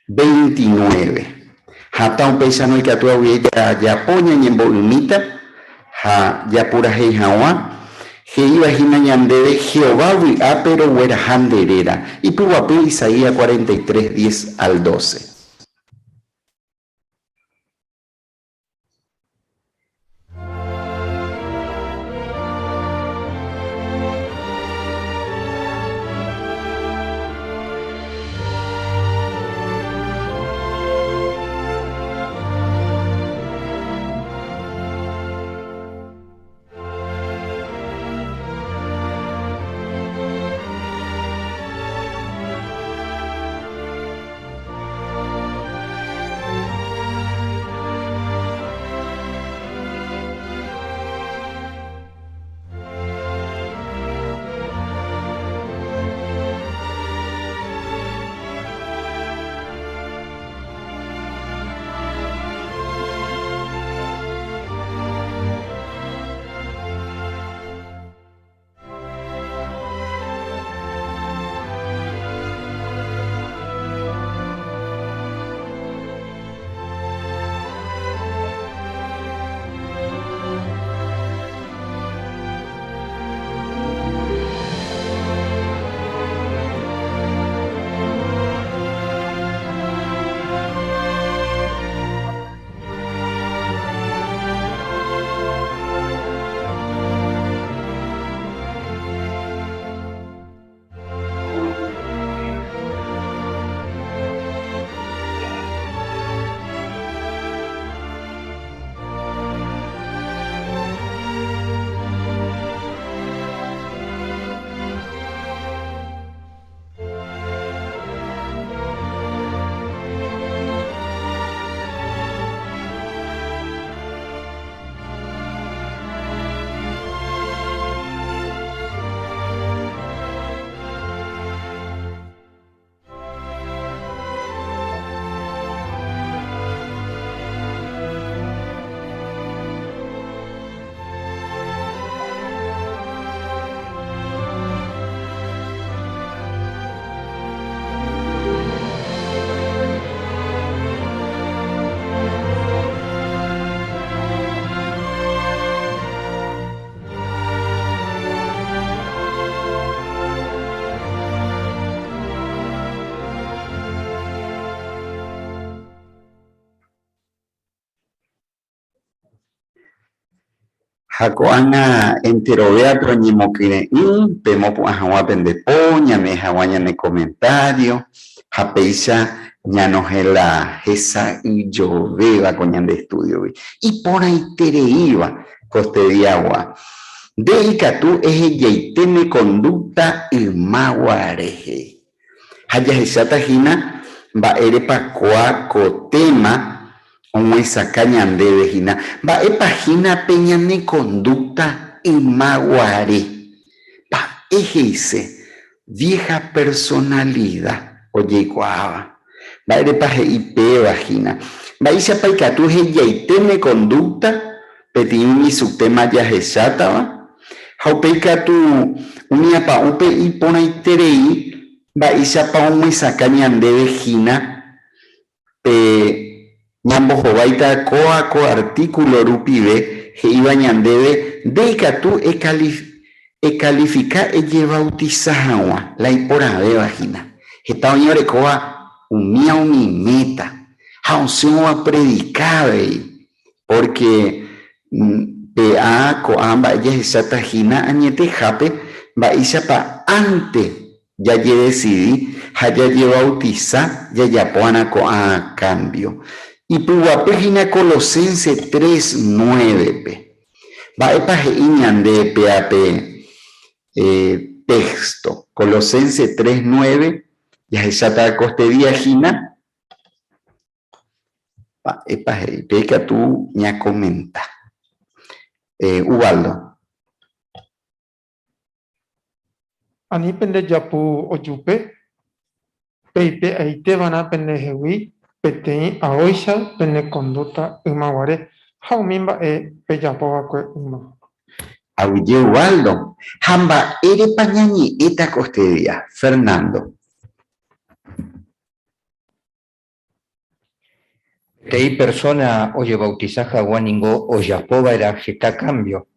29. Hatã upéicharõ ikatu avei jajapo ñañembo'ymíta ha japurahéi hag̃ua, he'íva hína ñandéve Jehová vy'ápe rogueraha nde réra. Ipyguapy Isaías 43, 10 al 12. Ha ko'ág̃a enterovéape oñemokyre'ỹ pemopu'ã hag̃ua pende po, ñame'ẽ hag̃ua ñane komentário, ha péicha ñanohẽ la hesa'ỹijovéva ko ñande estúdiogui, iporãitereíva kostediagua. Nde ikatu ehejaite ne kondúkta ymagua rehe. Ha jahecháta hína mba'érepa kóa ko téma omyesakã ñandéve hína mba'épa hína pe ñane kondúkta yma guare. Mba'e he'ise vieja personalida ojeikuaáva? Mba'érepa he'i péva hína? Mba'éichapa ikatu hejaite ne kondúkta peteĩ umi subtéma jahechátava? Ha upéi katu umi apa'ũpe iporãiterei mba'éichapa omyesakã ñandéve hína pe ñambohováita kóa ko artículo rupive he'íva ñandéve nde ikatu ekalifika ejevautisa hag̃ua, la iporãvéva hína. Heta oĩ orekóva umía umi méta ha osẽ oapredika avei, pórke Pe'a ko'ã mba'e jahecháta hína añetehápe mba'éichapa ánte jajedesidi ha jajevautisa jajapo'arã ko'ã kámbio. Ipyguapy hína Colosenses 3, 9-pe. Mba'épa he'i ñande péa pe téxto? Colosenses 3, 9, jahecháta kostedía hína. Mba'épa he'i? Pe ikatu ñakomenta. Eh, Ubaldo. Ani pende japu ojupe, peipe'aiteva'erã pendehegui peteĩ aóicha pene kondúta ymaguare ha umi mba'e pejapova'ekue yma. Aguyje Ubaldo, ha mba'érepa ñañe'ẽta ko este día? Fernando. Peteĩ persóna ojevautisa hag̃ua ningo ojapo va'erã heta kámbio.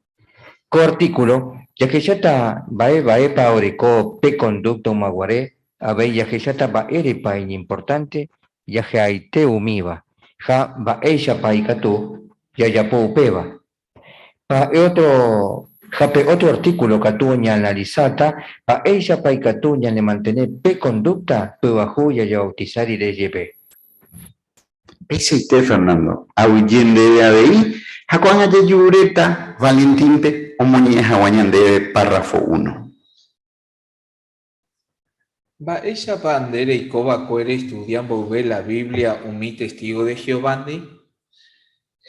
Ko artíkulo jahecháta mba'e mba'épa oreko pe kondúkta ymaguare, avei jahecháta mba'érepa iñimportánte jahe'aite umíva ha mba'éichapa ikatu jajapo upéva. Mba'e ótro ha pe ótro artíkulo katu oñeanalisáta mba'éichapa ikatu ñanemantene pe kondúkta pyahu jajevautisa rire jepe. Peichaite Fernando, aguyje ndéve avei ha ko'ág̃a jajuréta Valentín-pe omoñe'ẽ hag̃ua ñandéve párrafo uno. Mba'éichapa nde reiko va'ekue restudia mboyve la Biblia umi testígo de Jehovándi?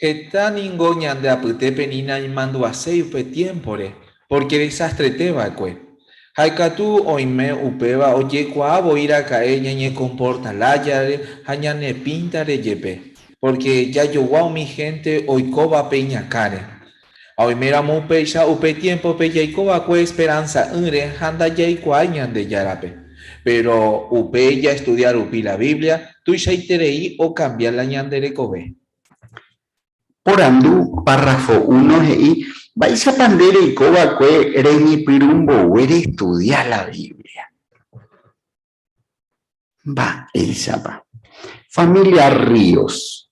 Heta ningo ñande apytépe ni naimandu'aséi upe tiémpore, pórke desastrete va'ekue. Ha ikatu oime upéva ojekuaa voi raka'e ñañekomporta lájare ha ñane píntare jepe, pórke jajogua umi hénte oikóvape iñakãre. Ha oiméramo upéicha, upe tiémpope jaiko va'ekue esperansa'ỹre ha ndajaikuaái Ñandejárape. Péro upe jaestudia rupi la Biblia, tuichaiterei okambia la ñande rekove. Porandu, párrafo uno he'i, Mba'éichapa nde reiko va'ekue reñepyrũ mbogue restudia la Biblia? Mba'éichapa? Familia Ríos.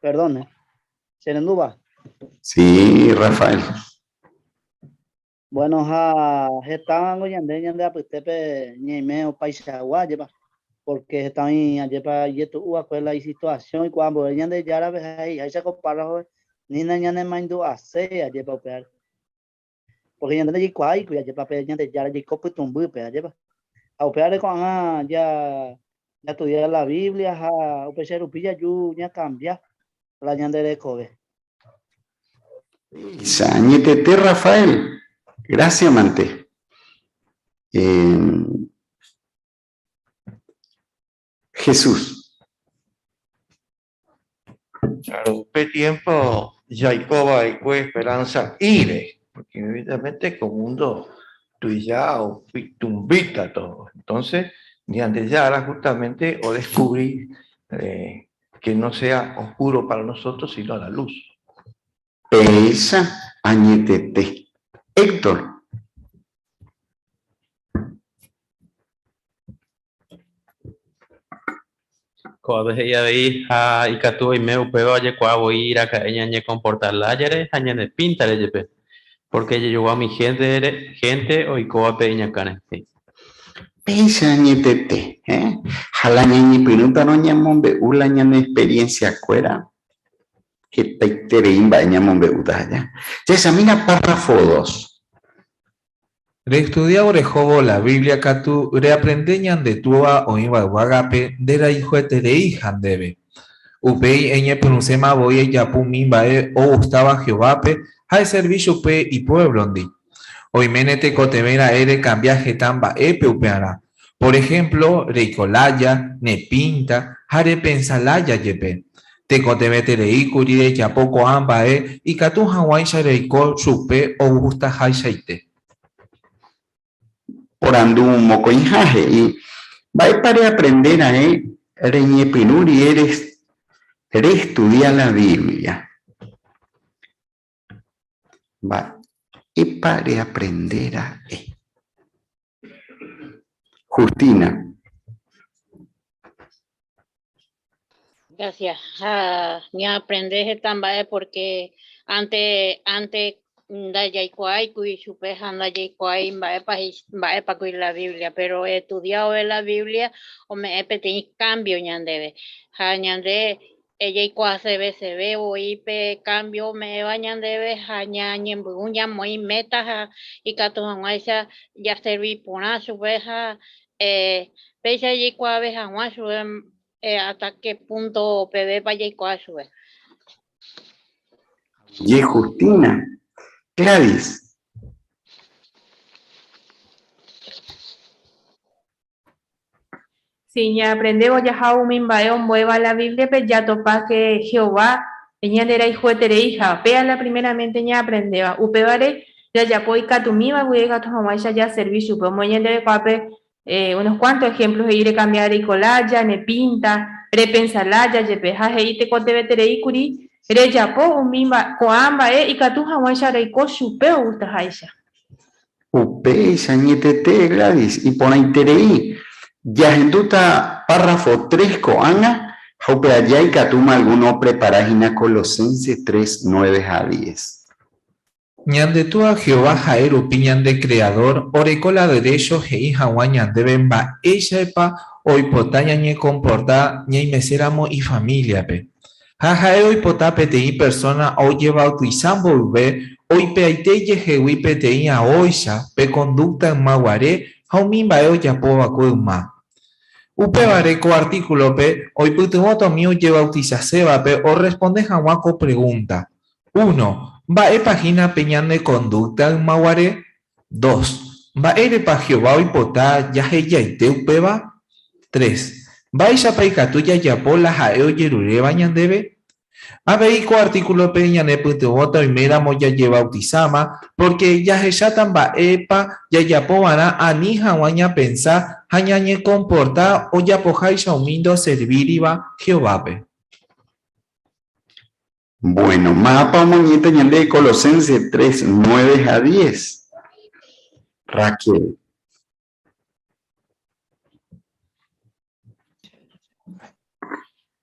Perdone, ¿Serendúva? Sí, Rafael. Bueno, ha hetávango ñande ñande apytépe ñaime opaichagua, ajépa, porque heta oĩ ajépa ijetu'u'akue la isituación oikuaa ambue Ñandejárape ha he'iháicha ko párrafope ni nañanemandu'aséi ajépa upévare. Porque ñande ndajaikuaáikuri ajépa pe Ñandejára jaiko pytũmbýpe, ajépa. Ha upévare ko'ág̃a ja jastudia la Biblia ha upéicha rupi jaju ñakambia la ñande rekove. Péicha, añetete Rafael, gracia mante. Eh, Jesús. Claro, upe tiempo jaiko va'ekue esperanza ire, porque evidentemente ko mundo tuicha opytumbíta todo. Entonces, Ñandejára justamente odescubri que no sea oscuro para nosotros, sino la luz. Péicha añetete. Héctor. Ko'ápe he'i avei ha ikatu oime upéva ojekuaa voi raka'e ñañekomporta lájare ha ñane píntare jepe, pórke jajogua umi héntere, hénte oikóvape iñakãre, he'i. Péicha añetete, ha la ñañepyrũtarõ ñamombe'u la ñane experiencia-kuéra, hetaiterei mba'e ñamombe'úta aja. Jahechamína párrafo dos. Restudiávo rehóvo la Biblia katu reaprende ñande Túva oĩva yvágape nderayhuetereiha ndéve. Upéi eñepyrũséma voi ejapo umi mba'e ogustáva Jehovápe ha eservi chupe ipuévlondi. Oiméne tekotevẽ ra'e rekambia heta mba'épe upearã. Por ehémplo, reiko lája, ne pínta ha repensa lája jepe. Tekotevẽterei kuri rejapo ko'ã mba'e ikatu hag̃uáicha reiko chupe ogustahaichaite. Porandu mokõiha he'i, Mba'épa reaprende raẽ reñepyrũ rire restudia la Biblia? Mba'épa reaprende ra'e? Justina. Gracias. Ha ñaaprende heta mba'e porque ante ante ndajaikuaái kuri chupe ha ndajaikuaái mba'épa mba'épa kuri la Biblia, pero estudiávo la Biblia ome'ẽ peteĩ cambio ñandéve. Ha ñande Jaikuaaseveseve voi pe kámbio ome'ẽva ñandéve ha ñañemby'u ñamoĩ méta ha ikatu hag̃uáicha jaservi porã chupe ha péicha jaikuaave hag̃ua chupe hasta ke púnto pevépa jaikuaa chupe. Ye Justina, Gladys. Si ñaaprendévo jaha umi mba'e ombo'éva la Bíbliape, jatopa ke Jehová ñanderayhuetereiha. Péa la primeramente ñaaprendéva. Upévare jajapo ikatumíva guive ikatu hag̃uáicha jaservi chupe. Omoĩ ñandéve ko'ápe unos kuánto ehémplo he'i rekambia reiko lája, ne pínta, repensa lája jepe. Ha he'i tekotevẽterei kuri rejapo umi ko'ã mba'e ikatu hag̃uáicha reiko chupe ogustaháicha. Upéicha añetete, Gladys, iporãiterei. Jahendúta párrafo tres ko'ág̃a ha upe aja ikatúma algúno oprepara hína Colosenses tres, nueve ha diez. Ñande Túa Jehová ha'e rupi ñande Kreadór oreko la derécho he'i hag̃ua ñandéve mba'éichapa oipota ñañekomporta ñaimeséramo ifamíliape. Ha ha'e oipota peteĩ persóna ojevautisa mboyve oipe'aite ijehegui peteĩ aóicha pe kondúkta yma guare ha umi mba'e ojapo va'ekue yma. Upévare ko artíkulope oipytyvõta umi ojevautisasévape orresponde hag̃ua ko pregúnta, Uno, Mba'épa hína pe ñane kondúkta yma guare? Dos, Mba'érepa Jehová oipota jahejaite upéva? Tres, Mba'éichapa ikatu jajapo la ha'e ojeruréva ñandéve? Avei ko artíkulope ñanepytyvõta oiméramo jajevautisáma, pórke jahecháta mba'épa jajapo va'erã ani hag̃ua ñapensa ha ñañekomporta ojapoháicha umi ndoservíriva Jehovápe. Bueno, mávapa omoñe'ẽta ñande Colosenses 3, 9 ha 10? Raquel.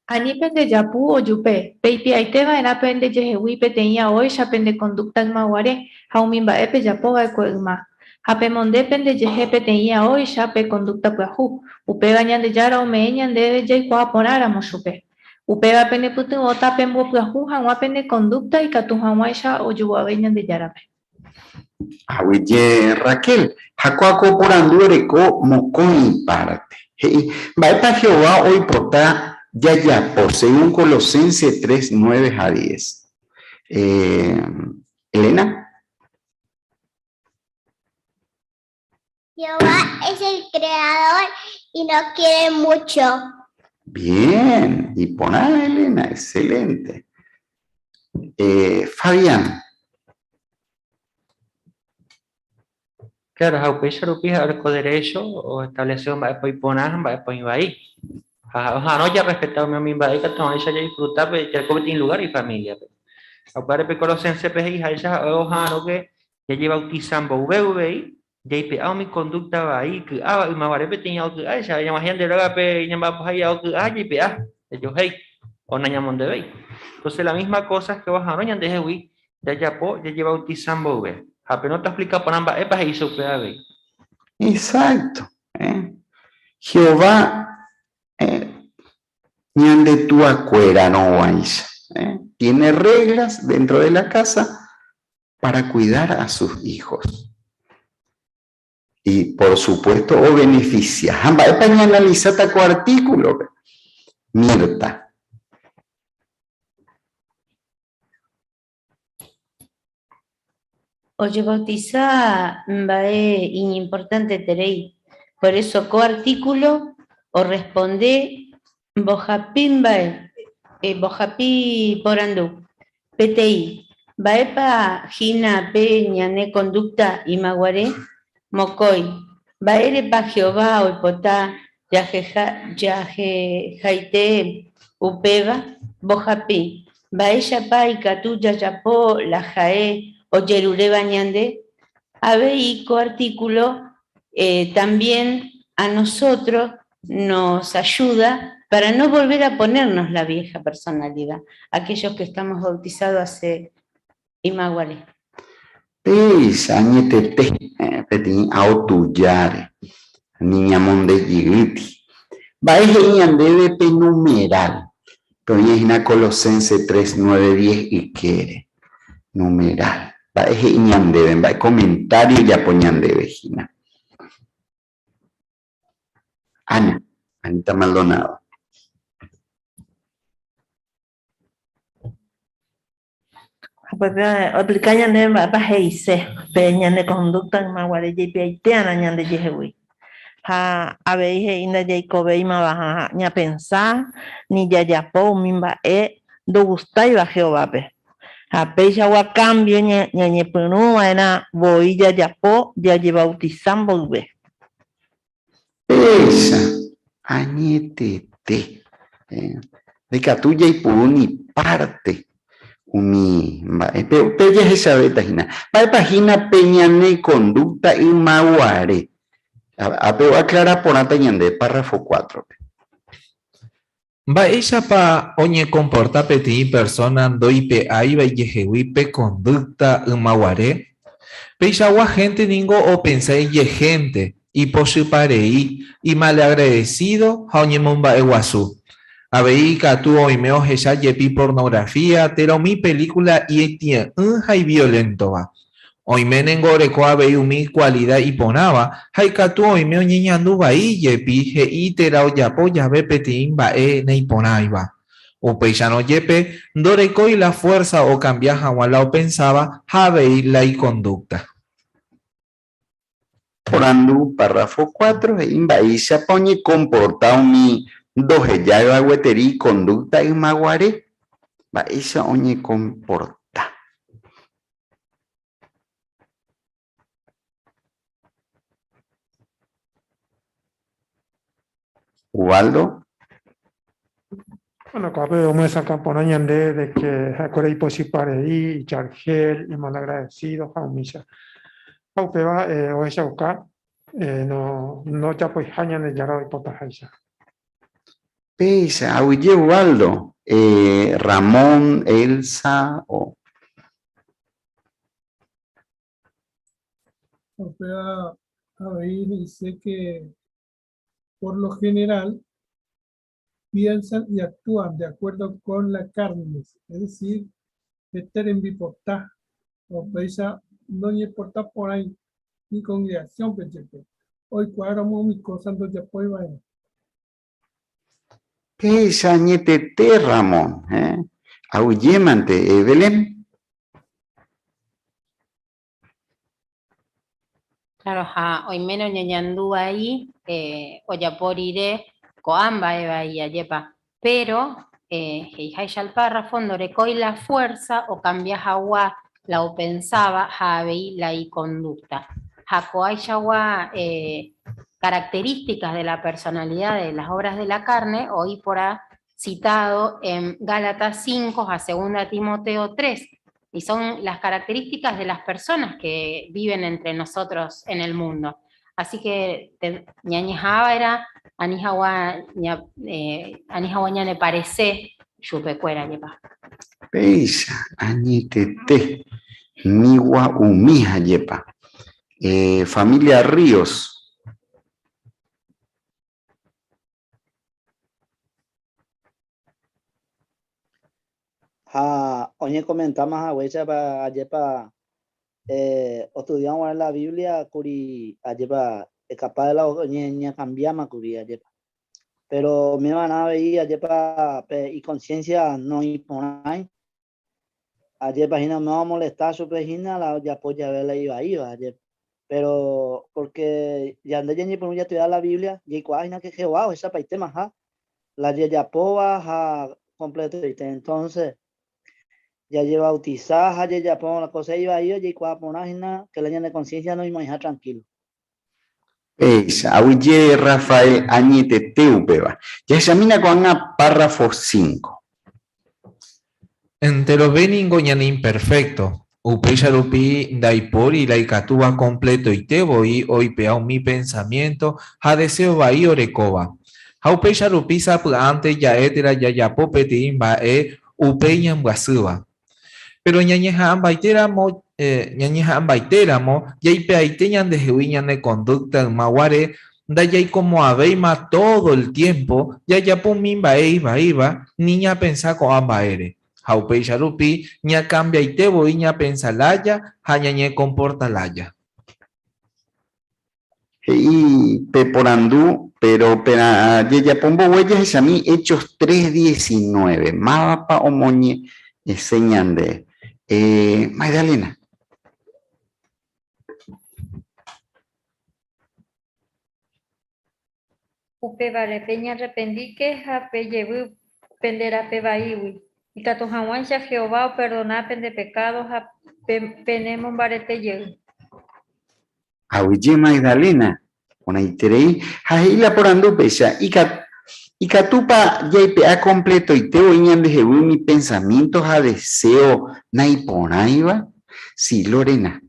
Ani pendejapu ojupe, peipe'aite va'erã pendejehegui peteĩ aóicha pende kondúkta ymaguare ha umi mba'e pejapo va'ekue yma. Ha pemonde pendejehe peteĩ aóicha pe kondúkta pyahu, upéva Ñandejára ome'ẽ ñandéve jaikuaa porãramo chupe. Upéva penepytyvõta pembopyahu hag̃ua pene kondúkta ikatu hag̃uáicha ojoguave Ñandejárape. Aguyje Raquel, ha kóa ko porandu oreko mokõi párte. He'i, Mba'épa Jehová oipota jajapo según Colosenses 3, 9 ha 10? Eh, Elena. Jehová es el creador y nos quiere mucho. Bien, iporã Elena, excelente. Eh, Fabián. Claro, ha upéicha rupi ha'e oreko derecho oestablece mba'épa oiporã ha mba'épa oĩ vai. Ha oha'arõ jarrespeta umi mba'e ikatu hag̃uáicha jadisfruta pe jareko peteĩ lugar ifamiliape. Ha upévare pe Colosenses-pe he'iháicha ha'e oha'arõ ke jajebautisa mboyve uvei jaipe'a umi conducta vai ky'áva ymaguare peteĩ ao ky'áicha, ñag̃uahẽ ñande rógape ñamba'apoha ao ky'a jaipe'a, jajohéi o nañamondevéi. Entonces la misma cosa es que oha'arõ ñandehegui jajapo jajebautisa mboyve. Ha pe no te explica porã mba'épa he'ise upe avei. Exacto. Eh? Jehová eh, ñande tuakuérarõguáicha eh? Tiene reglas dentro de la casa para cuidar a sus hijos. Y por supuesto o beneficia. Ha mba'épa ñaanalisáta ko artículo-pe? Mirta. Ojebautiza mba'e iñimportanteterei, por eso ko artículo orresponde mbohapy mba'e, mbohapy porandu. Peteĩ, mba'épa hína pe ñane conducta ymaguare? Mokõi, mba'érepa Jehová oipota jahejaite upéva? Mbohapy, mba'éichapa ikatu jajapo la ha'e ojeruréva ñande? Avei ko artículo también a nosotros nos ayuda para no volver a ponernos la vieja personalidad, aquellos que estamos bautizados hace ymaguare. Péicha añetete peteĩ ao tujáre, niñamondejyýti. Mba'e he'i ñandéve pe numeral? Pe oĩ hína Colosenses 3, 9, 10 ykére. Numeral. Mba'e he'i ñandéve? Mba'e comentario ojapo ñandéve hína? Ana, Anita Maldonado. Upépe oexplika ñandéve mba'épa he'ise pe ñane conducta ymaguare jaipe'aite'arã ñandejehegui. Ha avei he'i ndajaikovéimava ñapensa ni jajapo umi mba'e ndogustáiva Jehovápe. Ha peichagua cambio ñañepyrũva'erã voi jajapo jajebautisa mboyve. Péicha añetete ndaikatúi jaipuru ni párte umi mba'e. Pe jahechavéta hína. Mba'épa hína pe ñane kondúkta ymaguare? Ápe oaklara porãta ñande párrafo cuátrope. Mba'éichapa oñekomporta peteĩ persóna ndoipe'áiva ijehegui pe kondúkta ymaguare? Peichagua hénte ningo opensa ijehénte, ipochyparei, imaleagradesído ha oñemomba'eguasu. Avei ikatu oime ohecha jepi pornografía térã umi pelíkula itie'ỹ ha ivioléntova. Oime ningo oreko avei umi kualida iporãva ha ikatu oime oñeñandu vai jepi he'i térã ojapo jave peteĩ mba'e naiporãiva. Upéicharõ jepe, ndorekói la fuérsa okambia hag̃ua la opensáva ha avei la ikondúkta. Porandu, párrafo cuatro, he'i mba'éichapa oñekomporta umi ndohejáiva gueteri ikondúkta ymaguare. Mba'éicha oñekomporta. Ubaldo. Bueno, ko'ápe omyesakã porã ñande de que ha'ekuéra ipochyparei, ichargel, imalagradecido ha umícha. Ha upéva eh, ohechauka eh, no, ndojapoiha Ñandejára oipotaháicha. Péicha, aguyje Ubaldo, eh, Ramón, Elsa o. Upéva avei he'ise que por lo general piensan y actúan de acuerdo con la carne, es decir, hete rembipota, ha upéicha noñeporta porãi ni congregación-pe jepe, oikuaáramo umi kósa ndojapói va'erã. Péicha añetete, Ramón, eh? Aguyjémante, Evelyn. Claro, ha oiméne oñeñandu vai ojapo rire ko'ã mba'e vai, ajépa. Péro he'iháicha el párrafo ndorekói la fuérsa okambia hag̃ua la opensáva ha avei la ikondúkta. Ha ko'ãichagua eh, características de la personalidad de las obras de la carne, oĩ porã citado en Gálatas 5 ha 2 Timoteo 3, y son las características de las personas que viven entre nosotros en el mundo. Así que ñañeha'ãva'erã ani hag̃ua ña, eh, ani hag̃ua ñaneparese chupekuéra jepa. Péicha añetete ni gua'umi ha jepa. Eh, familia Ríos. Ha oñekomentáma haguéicha ajépa ostudiárõ guare la Biblia kuri ajépa capaz de la oñekambiáma kuri ajépa. Péro umevarã avei ajépa pe ikonsiénsia noĩporãi, Ajépa hína umíva omolesta chupe hína la ojapo jave la ivaíva, ajépa. Péro pórke ñande ñañepyrũ jastudia la Biblia, jaikuaa hína ke Jehová ohechapaitemaha la jajapóva ha kompletoite. Entónse, jajevautisa ha jajapo la kósa ivaíva jaikuaa porã hína ke la ñane konsiénsia noimo'ãiha trankílo. Péicha, aguyje Rafael añetete upéva. Jahechamína ko'ág̃a párrafo 5. Enterove ningo ñane imperfékto, upéicha rupi ndaipóri la ikatúva kompletoite voi oipe'a umi pensamiénto ha deséo vai orekóva. Ha upéicha rupi sapy'ánte ja'e térã jajapo peteĩ mba'e upéi ñambyasýva. Péro ñañeha'ãmbaitéramo ñañeha'ãmbaitéramo jaipe'aite ñandehegui ñane kondúkta yma guare, ndajaikomo'ãvéima tódo el tiémpo jajapo umi mba'e ivaíva ni ñapensa ko'ã mba'ére. Ha upéicha rupi ñakambiaite voi ñapensa lája ha ñañekomporta lája. He'i pe porandu, péro pérã jejapo mbogue jahechami Hechos 3:19. Mávapa omoñe'ẽse ñande? Eh, Magdalena. Upévare peñarrependíke ha pejevy pende rape vaígui, ikatu hag̃uáicha Jehová operdona pende pekádo ha penemombarete jey. Aguyje Magdalena, porãiterei, ha he'i la porandu péicha, Ikatúpa jaipe'a kompletoite voi ñandehegui umi pensamiénto ha deséo naiporãiva? Si, Lorena.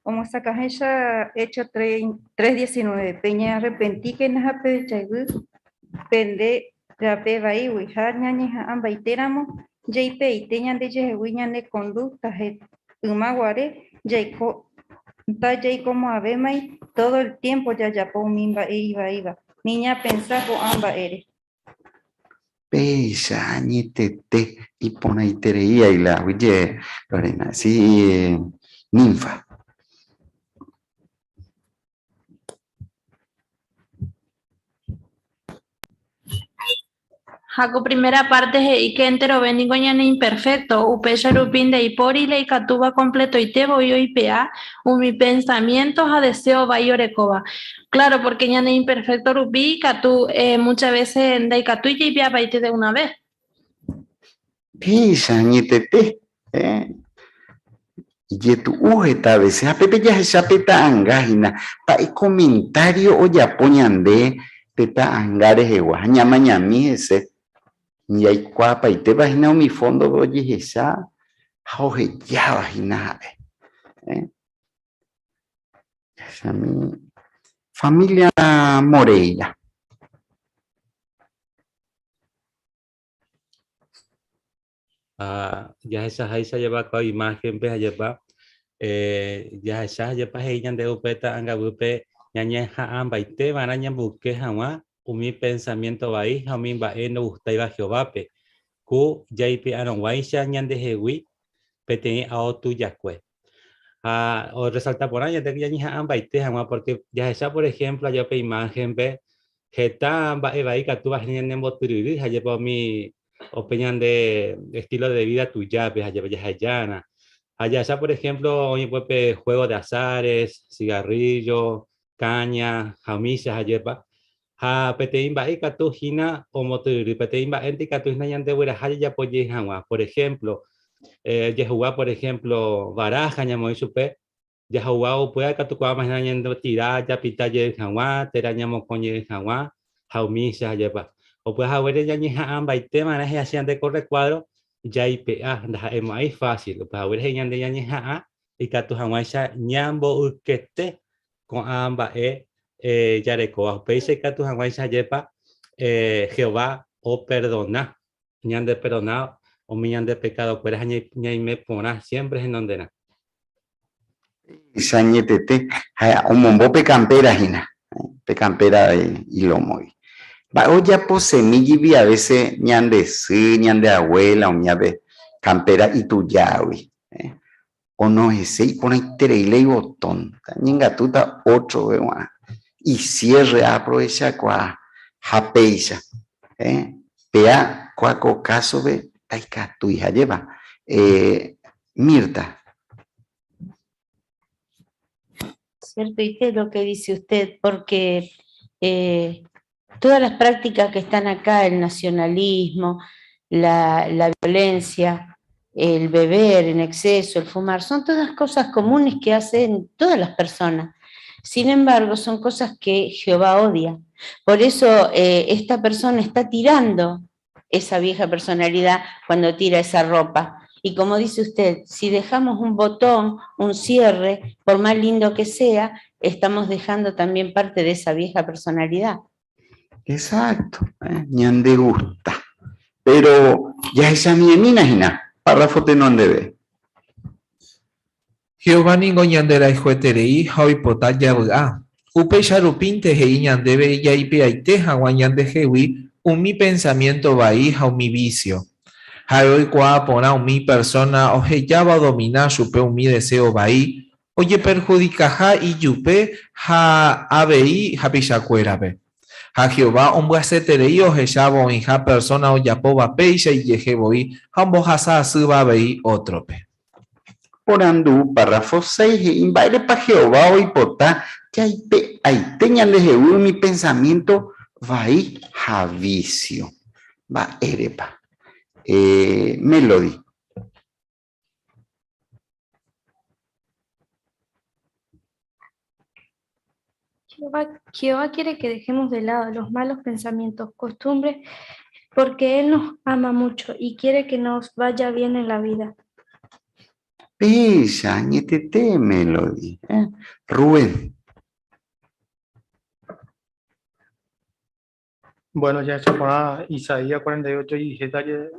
Omyesakãháicha Hechos 3:19, Peñearrepentíkena ha pejayvy pende rape vaígui, ha ñañeha'ãmbaitéramo jaipe'aite ñandejehegui ñane kondúkta yma guare, jaiko ndajaikomo'ãvémai tódo el tiémpo jajapo umi mba'e ivaíva, ni ñapensa ko'ã mba'ére. Péicha añetete iporãiterei aila oje Lorena. Sí, Ninfa. Ha ko primera parte he'i ke enterove ningo ñane imperfékto, upéicha rupi ndaipóri la ikatúva kompletoite voi oipe'a umi pensamiénto ha deséo vai orekóva. Kláro, pórke ñane imperfékto rupi ikatu múcha vése ndaikatúi jaipe'apaite de una ves. Péicha añetete, ijetu'u heta vése ha pépe jahecha pe ta'anga hína, mba'e komentário ojapo ñande pe ta'anga rehegua ha ñamañami hese, jaikuaapaitépa hína umi fóndope ojehecha ha ohejáva hína ha'e. Jahechami familia Moreira. Ha jahechaháicha jepa ko imágenpe ha jepa jahecha jepa he'i ñande upe ta'angaguýpe ñañeha'ãmbaite va'erã ñamboyke hag̃ua umi pensamiénto vai ha umi mba'e ndogustáiva Jehovápe, ku jaipe'arõguáicha ñandehegui peteĩ ao tujakue. Ha orresalta porã ñande ñañeha'ãmbaite hag̃ua pórke jahecha por ehémplo aja upe imáhenpe heta mba'e vai ikatúva hína ñanembotyryry ha jepe umi upe ñande estilo de vida tujápe ha jepe jahejárã. Ha jahecha por ehémplo oĩ upépe juego de azares, cigarrillo, caña ha umícha ha jepa. Ha peteĩ mba'e ikatu hína omotyryry, peteĩ mba'énte ikatu hína ñandegueraha jajapo jey hag̃ua. Por ejemplo, jehugua por ejemplo baraja ñamoĩ chupe, jahugua upéva ikatu kuaáma hína ñandotira japita jey hag̃ua térã ñamokõ jey hag̃ua ha umícha ajépa. Upéva haguére ñañeha'ãmbaite va'erã he'asy ñande ko rekuádro jaipe'a, ndaha'emo'ãi fácil, upéva haguére he'i ñande ñañeha'ã ikatu hag̃uáicha ñamboykete ko'ã mba'e jarekóva. Upéicha ikatu hag̃uáicha ajépa Jehová operdona, ñandeperdona umi ñande pekadokuéra ha ñaime porã siémpre henonderã. Péicha añetete ha omombo pe kampéra hína, pe kampéra ilómogui. Mba'e ojaposemígui a vése ñande sy, ñande abuela umíape kampéra itujágui. Onohese iporãiterei la ibotón, ñengatúta ótrope g̃uarã. Icierre aaprovechakuaa ha péicha. Péa kua ko kásope ndaikatúi, ajépa? Mirta. Ciertoite lo que dice usted, porque todas las prácticas que están acá, el nacionalismo, la, la violencia, el beber en exceso, el fumar, son todas cosas comunes que hacen todas las personas. Sin embargo, son cosas que Jehová odia. Por eso eh, esta persona está tirando esa vieja personalidad cuando tira esa ropa. Y como dice usted, si dejamos un botón, un cierre, por más lindo que sea, estamos dejando también parte de esa vieja personalidad. Exacto, eh, ñande gusta. Pero jahechamiemína hína, párrafo tenondeve. Jehová ningo ñanderayhueterei ha oipota javy'a. Upéicha rupínte he'i ñandéve jaipe'aite hag̃ua ñandehegui umi pensamiénto vai ha umi vísio. Ha'e oikuaa porã umi persóna ohejáva odomina chupe umi deséo vai, ojeperhudikaha ijupe ha avei hapichakuérape. Ha Jehová ombyasyeterei ohechávo oĩha persóna ojapóva péicha ijehe voi ha ombohasa asýva avei ótrope. Porandu, párrafo seis he'i mba'érepa Jehová oipota jaipe'aite ñandehegui umi pensamiénto vai ha vísio. Mba'érepa? Melody. Jehová, Jehová quiere que dejemos de lado los malos pensamientos, costumbres, porque Él nos ama mucho y quiere que nos vaya bien en la vida. Péicha, añetete, Melody. Eh? Rubén. Bueno, jahecha porã Isaías 48 17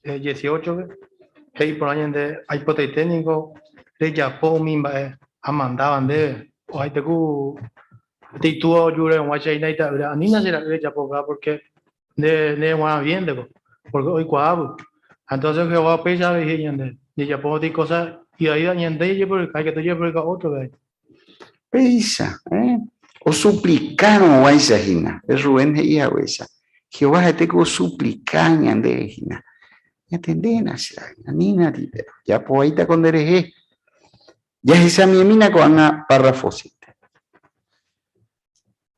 18-pe, he'i porã ñande aipotaite niko rejapo umi mba'e amandáva ndéve, ohaite ku peteĩ túva ojureguáicha hína ita'ýra, anína che ra'y rejapo upéva pórke nde nereguarã bien ndeko, pórke oikuaágui. Ha entonces Jehová upéicha avei he'i ñande, jajapo peteĩ kósa ivaíva ñande jajeporeka, ikatu jajeporeka ótrope avei. Péicha, eh, osuplikárõguáicha hína, pe Rubén he'i haguéicha, Jehová ha'ete ku osuplika ñandéve hína. Ñatendéna che ra'y, anína ripéro, japo vaíta ko nderehe. Jahechamiemína ko'ág̃a párrafo siete.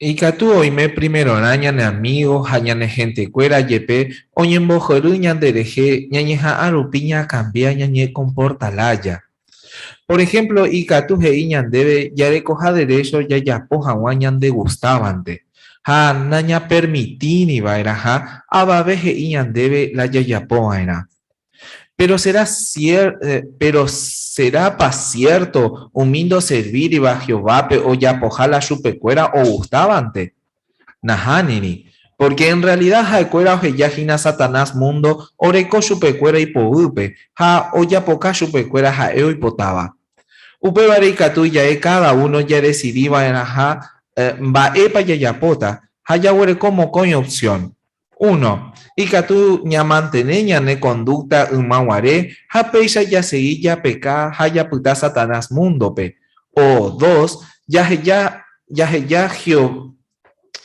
Ikatu oime primerorã ñane amígo ha ñane hentekuéra jepe oñembohory ñanderehe ñañeha'ã rupi ñakambia ñañekomporta lája. Por ehémplo, ikatu he'i ñandéve jarekoha derécho jajapo hag̃ua ñandegustávante, ha nañapermitĩri va'erãha avave he'i ñandéve la jajapo va'erã. Péro será péro serápa siérto umi ndoservíriva Jehovápe ojapoha la chupekuéra ogustávante? Nahániri, pórke en rrealida ha'ekuéra oheja hína Satanás múndo oreko chupekuéra ipoguýpe ha ojapoka chupekuéra ha'e oipotáva. Upévare ikatu ja'e káda uno jadesidi va'erãha mba'épa jajapóta ha jaguereko mokõi opsión. Uno, ikatu ñamantene ñane kondúkta yma guare ha péicha jasegi japeka ha japyta Satanás múndope. O dos, jaheja jaheja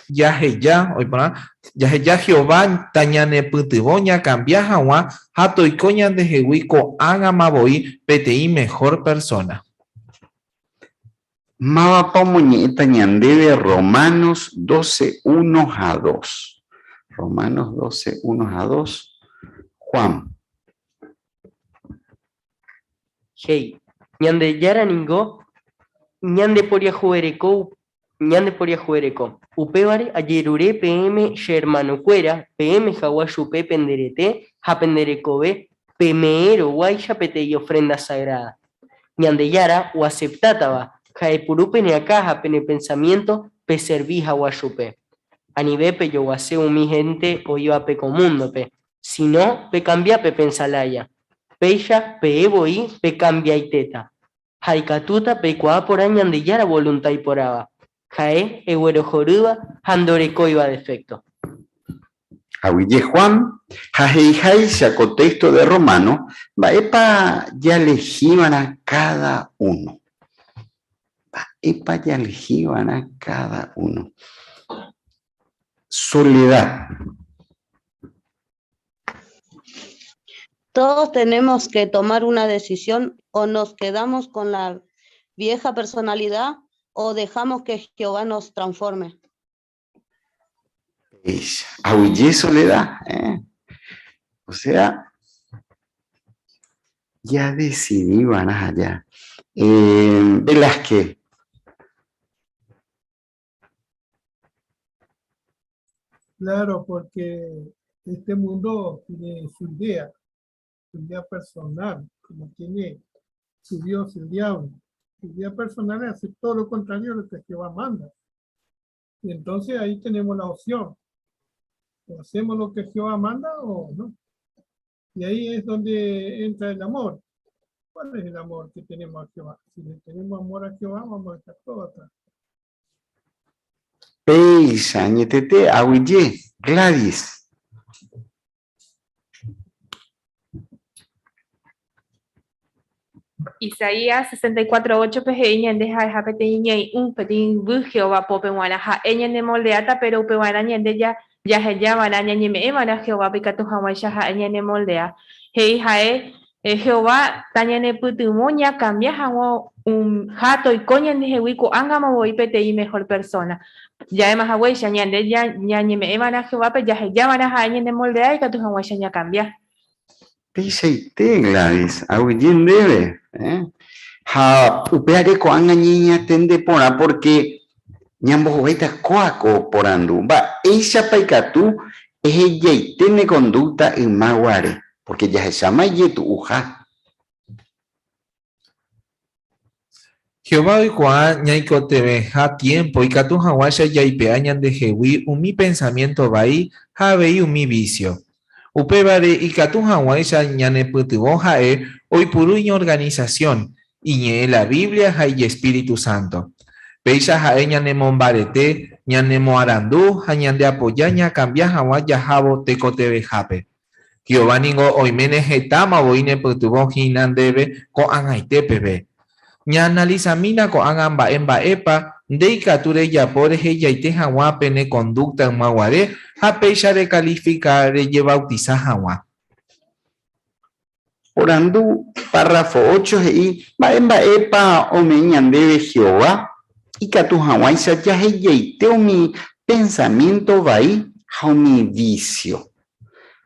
jaheja oiporã jaheja Jehová tañanepytyvõ ñakambia hag̃ua ha toiko ñandehegui ko'ág̃ama voi peteĩ mehór persóna. Mávapa omoñe'ẽta ñandéve Romanos 12, 1 ha 2. Romanos 12, 1 ha 2. Juan. He'i, Ñandejára ningo ñandeporiahuvereko ñandeporiahuvereko. Upévare ajerure peẽme che hermanokuéra, peẽme hag̃ua chupe pende rete ha pende rekove peme'ẽroguáicha peteĩ ofrenda sagrada. Ñandejára oaseptátava, ha'epuru pene akã ha pene pensamiento peservi hag̃ua chupe. Anive pejoguase umi hénte oĩvape ko múndope, sino pekambia pepensa lája. Péicha peẽ voi pekambiaitéta. Ha ikatúta peikuaa porã Ñandejára volunta iporãva, ha'e eguerohorýva ha ndorekóiva defecto. Aguyje Juan, ha he'iháicha ko texto de Romano, mba'épa jalehiva'erã káda uno? Mba'épa jalehiva'erã káda uno? Soledad. Todos tenemos que tomar una decisión o nos quedamos con la vieja personalidad o dejamos que Jehová nos transforme. Péicha. Aguyje Soledad. Eh? O sea, jadecidiva'erã aja. Eh, Velázquez. Claro, porque este mundo tiene su idea, su idea personal, como tiene su Dios, el diablo. Su idea personal es hacer todo lo contrario de lo que Jehová manda. Y entonces ahí tenemos la opción. O hacemos lo que Jehová manda o no. Y ahí es donde entra el amor. ¿Cuál es el amor que tenemos a Jehová? Si le tenemos amor a Jehová, vamos a estar todo atrás. Péicha añetete aguyje, Gladys. Isaías 64, 8 pe he'i ñande ha'eha peteĩ ñai'ũ, peteĩ yvy Jehová pópe g̃uarã. Ha'e ñanemoldeáta, péro upeva'erã ñande jahejava'erã, ñañeme'ẽva'erã Jehovápe ikatu hag̃uáicha ha'e ñanemoldea. He'i ha'e, Jehová tañanepytyvõ ñakambia hag̃ua ha toiko ñandehegui ko'ág̃ama voi peteĩ mehór persóna. Ja'éma haguéicha, ñande ñañeme'ẽva'erã Jehovápe jahejava'erã ha'e ñanemoldea ikatu hag̃uáicha ñakambia. Peichaite, Gladys, aguyje ndéve. Ha upévare ko'ág̃a ñeñatende porã pórke ñambohováita kóa ko porandu, Mba'éichapa ikatu ehejaite ne kondúkta yma guare? Pórke jahecháma ijetu'uha. Jehová oikuaa ñaikotevẽha tiémpo ikatu hag̃uáicha jaipe'a ñandehegui umi pensamiénto vai ha avei umi vísio. Upévare ikatu hag̃uáicha ñanepytyvõ ha'e oipuru iñorganisasión, Iñe'ẽ la Biblia ha ijespíritu sánto. Péicha ha'e ñanemombarete, ñanemoarandu ha ñandeapoja ñakambia hag̃ua jahávo tekotevẽhápe. Jehová ningo oiméne hetáma voi nepytyvõ hína ndéve ko'ag̃aite peve. Ñaanalisamína ko'ág̃a mba'e mba'épa nde ikatu rejapo rehejaite hag̃ua pe ne kondúkta ymaguare ha péicha rekalifika rejevautisa hag̃ua. Porandu, párrafo ocho he'i mba'e mba'épa ome'ẽ ñandéve Jehová ikatu hag̃uáicha jahejaite umi pensamiénto vai ha umi vísio.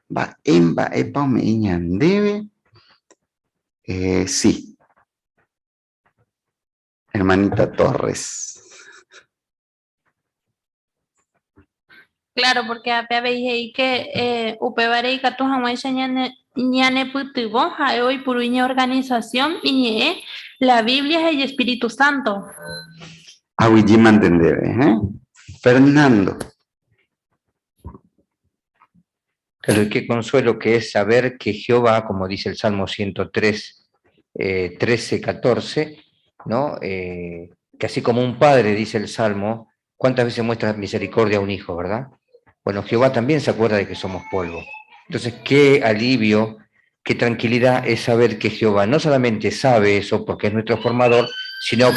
Mba'e mba'épa ome'ẽ ñandéve? Eh, si. Hermanita Torres. Claro, porque ape avei he'i que eh, upévare ikatu hag̃uáicha ñane ñanepytyvõ ha'e oipuru iñorganización, iñe'ẽ, la Biblia ha ijespíritu santo. Aguyjémante ndéve, eh? Fernando. Claro, y qué consuelo que es saber que Jehová, como dice el Salmo 103, 13, 14, ¿no? Eh, que así como un padre, dice el Salmo, ¿cuántas veces muestra misericordia a un hijo, verdad? Bueno, Jehová también se acuerda de que somos polvo. Entonces, qué alivio, qué tranquilidad es saber que Jehová no solamente sabe eso porque es nuestro formador, sino,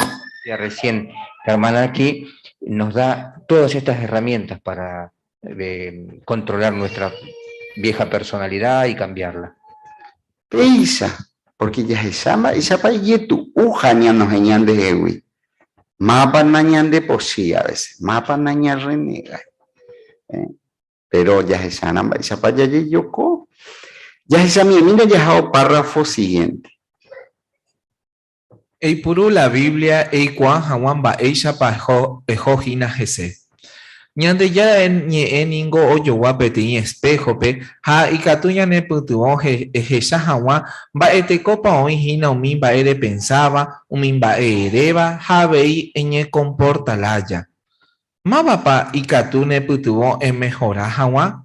ya recién la hermana aquí, nos da todas estas herramientas para eh, controlar nuestra vieja personalidad y cambiarla. Péicha, pórke jahecha mba'éichapa ijetu'uha ñanohẽ ñandehegui. Mávapa nañandepochýi a veces, mávapa nañarrenegái. Eh? Péro jahecharã mba'éichapa jajejoko. Jahechamiemína jahávo párrafo siguiente. Eipuru la Biblia eikuaa hag̃ua mba'éichapa eho hína hese. Ñandejára Ñe'ẽ ningo ojogua peteĩ espéjope ha ikatu ñanepytyvõ ehecha hag̃ua mba'etekópa oĩ hína umi mba'e repensáva, umi mba'e eréva ha avei eñekomporta lája. Mávapa ikatu nepytyvõ emehora hag̃ua?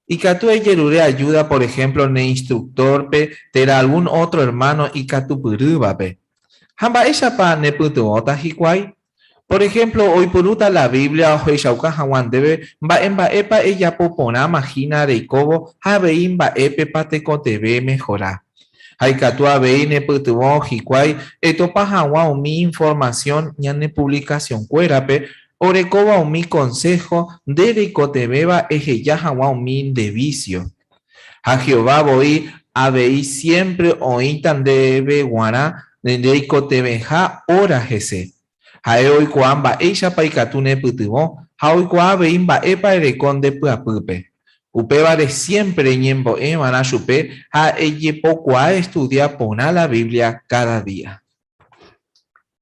Ikatu ejerure ajúda por ehémplo ne instruktórpe térã algún ótro ermáno ikatupyrývape. Ha mba'éichapa nepytyvõta hikuái? Por ehémplo, oipurúta la Biblia ohechauka hag̃ua ndéve mba'e mba'épa ejapo porãma hína reikóvo ha avei mba'épepa tekotevẽ emehora. Ha ikatu avei nepytyvõ hikuái etopa hag̃ua umi informasión ñane puvlikasionkuérape orekóva umi konsého nde reikotevẽva eheja hag̃ua umi nde vísio. Ha Jehová voi avei siémpre oĩta ndéve g̃uarã reikotevẽha óra hese. Ha'e oikuaa mba'éichapa ikatu nepytyvõ ha oikuaa avei mba'épa ereko nde pyapýpe. Upévare siémpre eñembo'e va'erã chupe ha ejepokuaa estudia porã la Biblia káda día.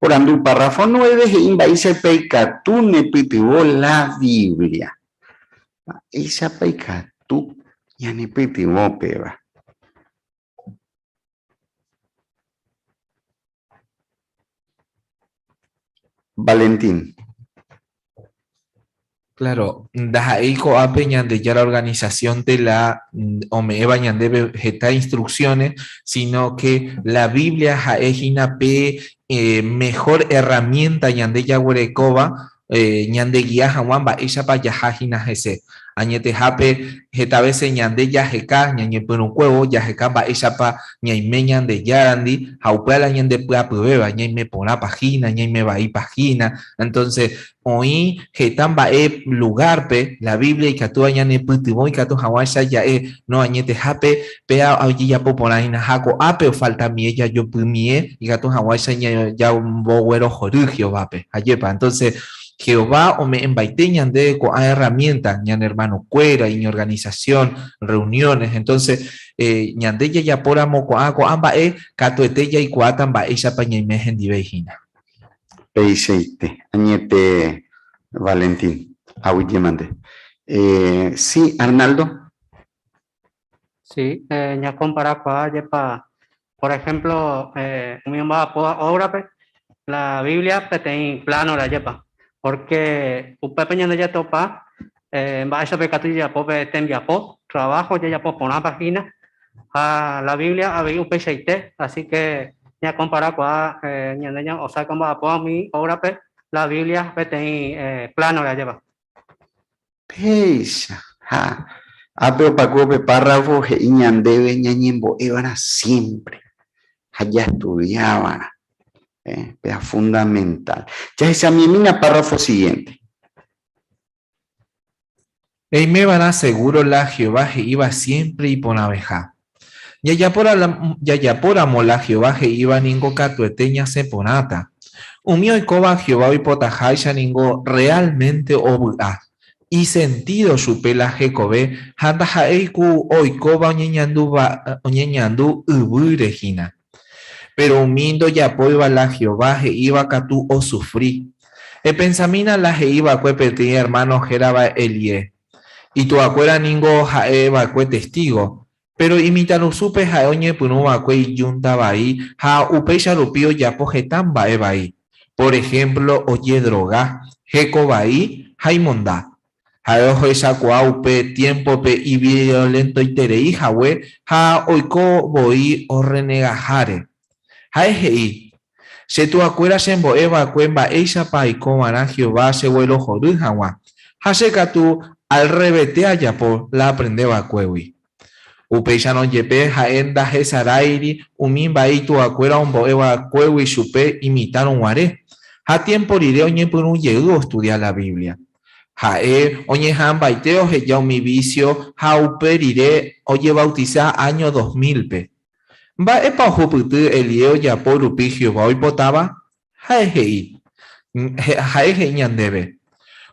Porandu párrafo 9 he'i mba'éichapa ikatu nepytyvõ la Biblia. Mba'éichapa ikatu ñanepytyvõ péva? Valentín. Claro, ndaha'éi ko'ápe Ñandejára organisasiónte la ome'ẽva ñandéve heta instrucciones, sino que la Biblia ha'e hína pe eh, mejor herramienta ñande jaguerekóva eh, ñandegia hag̃ua mba'éichapa jaha hína hese. Añetehápe, heta vése ñande jaheka, ñañepyrũkuévo, jaheka mba'éichapa ñaime Ñandejárandi ha upéva la ñandepy'apyvéva, ñaime porãpa hína, ñaime vaípa hína. Entonces, oĩ heta mba'e lugárpe la Biblia ikatúva ñanepytyvõ ikatu hag̃uáicha ja'e, No, añetehápe, péa ojejapo porã hína ha ko'ápe ofaltamie jajopymie ikatu hag̃uáicha ñamboguerohory Jehovápe. Ajépa? Entonces, Jehová ome'ẽmbaite ñandéve ko'ã herramienta, ñane ermanokuéra, iñorganisasión, reuniones. Entonces, eh, ñande jajapóramo ko'ã ko'ã mba'e, katuete jaikuaáta mba'éichapa ñaime hendive hína. Peichaite, añete Valentín, aguyjémante. Eh, sí, Arnaldo. Sí, eh, ñakomparakuaa jepa, por ejemplo, eh, umi omba'apóva óbrape, la Biblia peteĩ plano rajepa, porque upépe ñande jatopa eh, mba'éichapa ikatu jajapo pe tembiapo, trabajo jajapo porãpa hína, ha la Biblia avei upeichaite, así que ñakomparakuaa eh, ñande ña, o sea, omba'apóva umi óbrape, la Biblia peteĩ eh, plano rajepa. Péicha, ha ápe opakuévo pe párrafo he'i ñandéve ñañembo'eva'erã siémpre ha jastudiava'erã. Eh, péa fundamental. Jahechamiemína párrafo siguiente. Eimeva'erã segúro la Jehová he'íva siémpre iporãveha. Jajapóramo la Jehová he'íva ningo katuete ñasẽ porãta. Umi oikóva Jehová oipotaháicha ningo rreálmente ovy'a. Isentído chupe la hekove ha ndaha'éi ku oikóva oñeñandu yvýre hína. Péro umi ndojapóiva la Jehová he'íva katu osufri. Epensamína la he'i va'ekue peteĩ ermáno hérava Elie. Ituakuéra ningo ha'e va'ekue Testígo, péro imitãrusúpe ha'e oñepyrũ va'ekue ijúnta vai ha upéicha rupi ojapo heta mba'e vai. Por ehémplo ojedroga, heko vai ha imonda. Ha'e ohechakuaa upe tiémpope iviolentoiterei hague ha oiko voi orrenegaháre. Ha'e he'i, Che tuakuéra chembo'e va'ekue mba'éichapa aiko va'erã Jehová cheguerohory hag̃ua, ha che katu alrrevete ajapo la aaprende va'ekuégui. Upéicharõ jepe ha'e ndahesaráiri umi mba'e ituakuéra ombo'e va'ekuégui chupe imitãrõ guare, ha tiémpo rire oñepyrũ jey ostudia la Biblia. Ha'e oñeha'ãmbaite oheja umi vísio ha upe rire ojevautisa áño 2000-pe. Mba'épa ohupyty Elie ojapo rupi Jehová oipotáva? Ha'e he'i, Ha'e he'i ñandéve,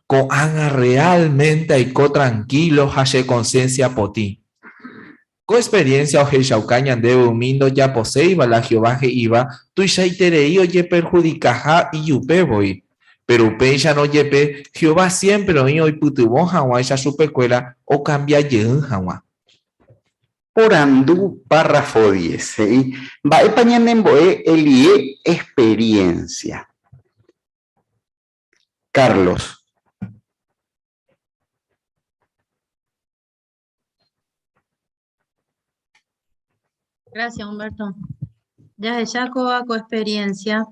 Ko'ág̃a realmente aiko tranquilo ha che conciencia potĩ. Ko experiencia ohechauka ñandéve umi ndojaposéiva la Jehová he'íva tuichaiterei ojeperhudikaha ijupe voi. Péro upéicharõ jepe, Jehová siémpre oĩ oipytyvõ hag̃uáicha chupekuéra okambia jey hag̃ua. Porandu párrafo diez, he'i, Mba'épa ñanembo'e Elie experiencia? Carlos. Gracias, Humberto. Jahecha kóva ko experiencia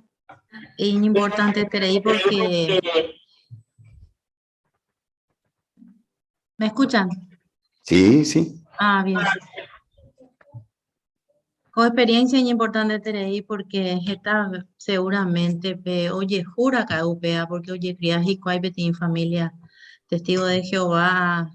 iñimportanteterei porque... ¿Me escuchan? Sí, sí. Ah, bien. Ko experiencia iñimportanteterei porque heta seguramente pe ojehu raka'e upéva porque ojekria hikuái peteĩ familia testigo de Jehová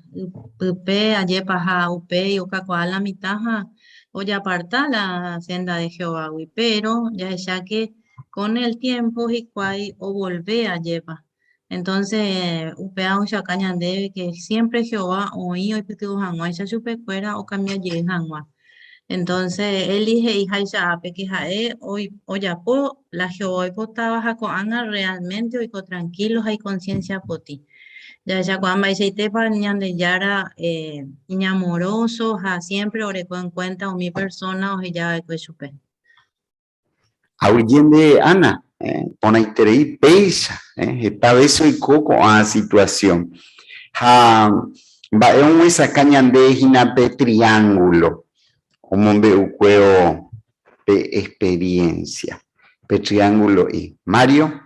pype ajépa ha upéi okakuaa la mitã ha ojaparta la senda de Jehovágui, pero jahecha que con el tiempo hikuái ovolve ajépa. Entonces, upéva ohechauka ñandéve que siempre Jehová oĩ oipytyvõ hag̃uáicha chupekuéra okambia jey hag̃ua. Entonces, Eli he'iháicha ápe que ha'e ojapo la Jehová oipotáva ha ko'ág̃a realmente oiko tranquilo ha iconciencia potĩ. Jahechakuaa mba'eichaitépa Ñandejára iñamoroso ha siempre oreko en cuenta umi persona ohejava'ekue chupe. Aguyje nde Ana, porãiterei péicha, heta vése oiko ko'ã situasión. Ha mba'e omyesakã ñande hína pe triángulo omombe'ukuévo pe experiencia, pe triangulo'i. Mario.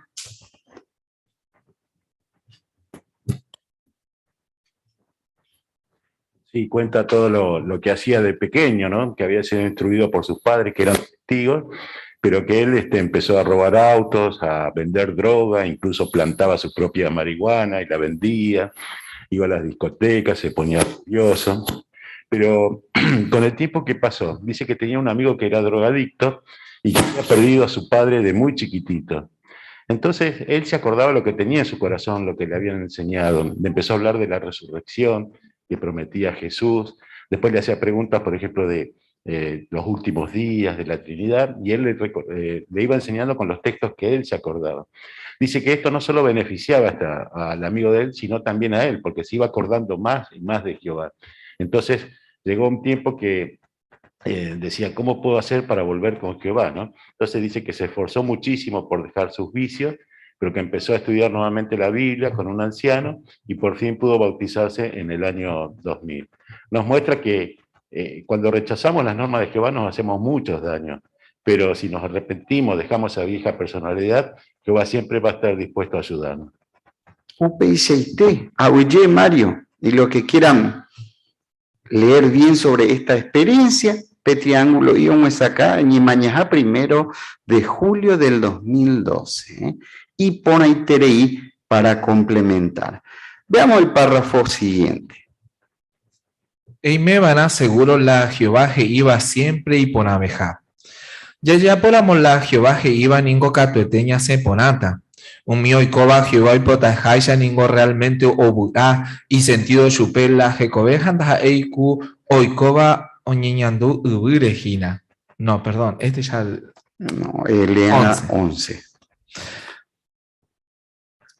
Sí, cuenta todo lo que hacía de pequeño, ¿no? Que había sido instruido por sus padres, que eran testigos, pero que él empezó a robar autos, a vender droga, incluso plantaba su propia marihuana y la vendía, iba a las discotecas, se ponía furioso. Pero con el tiempo, ¿qué pasó? Dice que tenía un amigo que era drogadicto y que había perdido a su padre de muy chiquitito. Entonces él se acordaba lo que tenía en su corazón, lo que le habían enseñado. Le empezó a hablar de la resurrección que prometía Jesús. Después le hacía preguntas, por ejemplo, de los últimos días, de la Trinidad, y él le iba enseñando con los textos que él se acordaba. Dice que esto no solo beneficiaba hasta al amigo de él, sino también a él, porque se iba acordando más y más de Jehová. Entonces llegó un tiempo que decía, ¿cómo puedo hacer para volver con Jehová? ¿No? Entonces dice que se esforzó muchísimo por dejar sus vicios, pero que empezó a estudiar nuevamente la Biblia con un anciano y por fin pudo bautizarse en el año 2000. Nos muestra que cuando rechazamos las normas de Jehová nos hacemos muchos daños, pero si nos arrepentimos, dejamos esa vieja personalidad, Jehová siempre va a estar dispuesto a ayudarnos. Upeichaite, aguyje Mario, y los que quieran leer bien sobre esta experiencia, pe triángulo y omyesakã Ñemañaha primero de julio del 2012, y porãiterei para complementar. Veamos el párrafo siguiente. Eimeva'erã seguro la Jehová he'íva siempre iporãveha. Jajapóramo la Jehová he'íva ningo katuete ñasẽ porãta. Umi oikóva Jehová oipotaháicha ningo realmente ovy'a, isentido chupe la hekove ha ndaha'éi ku oikóva oñeñandu yvýre hína. No, perdón, este ya el No, Elena 11. 11.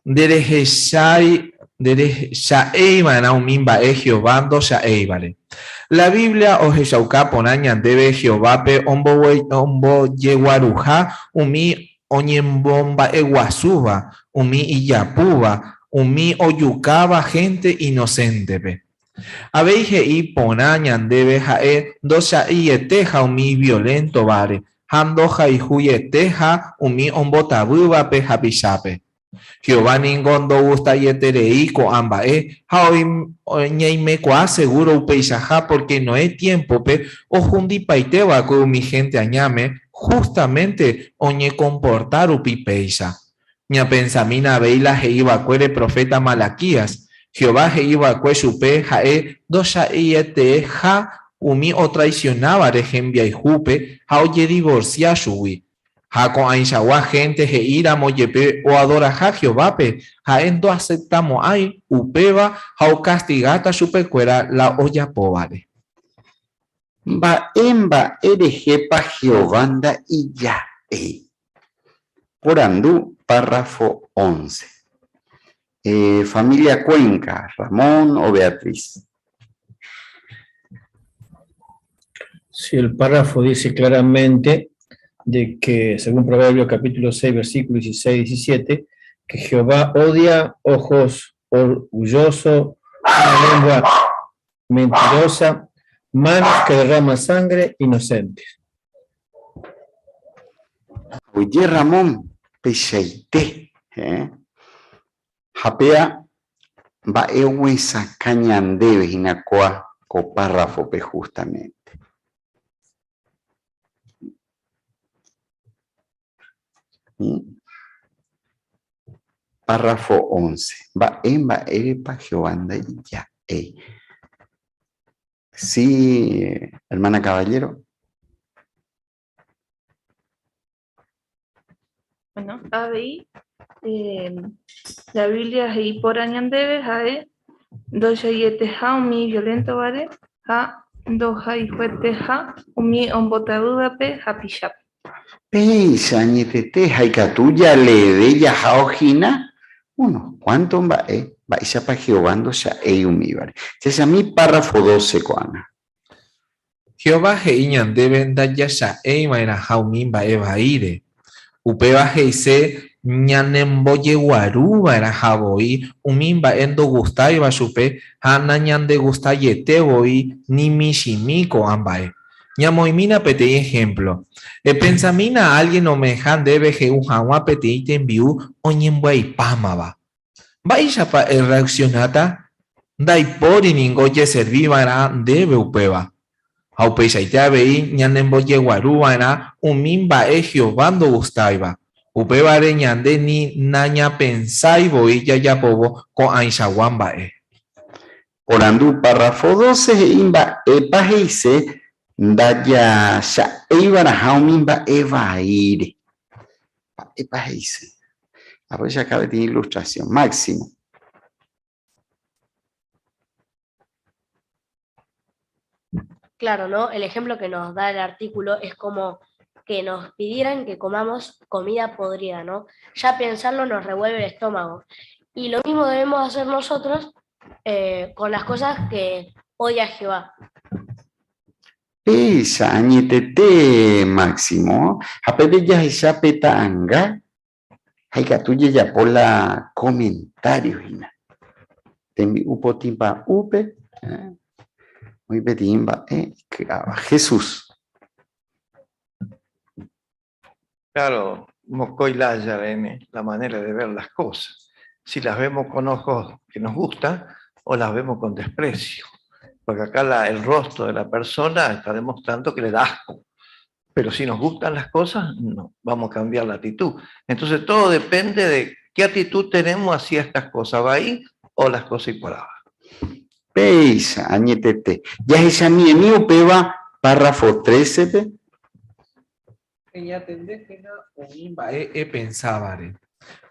Nderehechái, nderecha'eiva'erã umi mba'e Jehová ndocha'éivare. La Biblia ohechauka porã ñandéve Jehovápe ombojeguaruha umi oñemomba'eguasúva, umi ijapúva, umi ojukáva hénte inoséntepe. Avei he'i porã ñandéve ha'e ndocha'eieteha umi ivioléntovare ha ndohayhuieteha umi ombotavývape hapichápe. Jehová ningo ndogustaieterei ko'ã mba'e ha ñaimekuaa segúro upeichaha pórke Noé tiémpope ohundipaite va'ekue umi hénte añáme hústamente oñekomporta rupi péicha. Ñapensamína avei la he'i va'ekuére proféta Malaquías. Jehová he'i va'ekue chupe ha'e ndocha'eieteha umi otraisionávare hembiayhúpe ha ojedivorsia chugui. Ha ko'ãichagua hénte he'íramo jepe oadoraha Jehovápe, ha'e ndoaseptamo'ãi upéva ha okastigáta chupekuéra la ojapóvare. Mba'e mba'e rehépa Jehová nda'ija'éi? Porandu párrafo 11. Eh, familia Cuenca, Ramón o Beatriz. Si el párrafo dice claramente de que, según Proverbios capítulo 6, versículos 16 y 17, que Jehová odia ojos orgullosos, una lengua mentirosa, manos que derraman sangre inocente. Oye Ramón, peichaite, eh? Ha péa mba'e oguesakã ñandéve hína kóa ko párrafope justamente. Párrafo 11. Mba'e mba'érepa Jehová ndaija'éi? Sí, hermana Caballero. Bueno, avei eh, la Biblia he'i porã ñandéve ha'e ndochaieteha umi violéntovare ha ndohayhueteha umi ombotavývape hapichápe. Péicha añetete ha ikatu jaleeve jahao hína unos kuánto mba'e mba'éichapa Jehová ndocha'éi umívare. Jahechami párrafo 12 ko'ág̃a. Jehová he'i ñandéve ndajacha'éi va'erãha umi mba'e vaíre. Upéva he'ise ñanembojeguaru va'erãha voi umi mba'e ndogustáiva chupe ha nañandegustaiete voi ni michĩmi ko'ã mba'e. Ñamoĩmína peteĩ ehémplo. Epensamína álgien ome'ẽha ndéve he'u hag̃ua peteĩ tembi'u oñembyaipámava. Mba'éichapa erreaksionáta? Ndaipóri ningo ojeservi va'erã ndéve upéva. Ha upeichaite avei ñanembojeguaru va'erã umi mba'e Jehová ndogustáiva. Upévare ñande ni nañapensái voi jajapóvo ko'ãichagua mba'e. Porandu párrafo 12 he'i mba'épa he'ise ndajacha'éi va'erãha umi mba'e vaíre. Mba'épa he'ise? Apoichaka peteĩ ilustrasión. Máximo. Claro, ¿no? El ejemplo que nos da el artículo es como que nos pidieran que comamos comida podrida, ¿no? Ya pensarlo nos revuelve el estómago. Y lo mismo debemos hacer nosotros eh, con las cosas que odia Jehová. Péicha añetete Máximo, ha peve jahecha pe ta'anga ha ikatu jajapo la comentario hína. Tembi'u potĩ pa'ũpe oĩ peteĩ mba'e iky'áva. Jesús. Claro, mokõi lája reme, la manera de ver las cosas. Si las vemos con ojos que nos gustan o las vemos con desprecio. Porque acá la, el rostro de la persona está demostrando que le da asco. Pero si nos gustan las cosas, no, vamos a cambiar la actitud. Entonces todo depende de qué actitud tenemos hacia estas cosas, va ahí o las cosas y por abajo. Péicha, añetete. Jahechamiemi upéva párrafo 13-pe. Eñatendékena umi mba'e epensávare.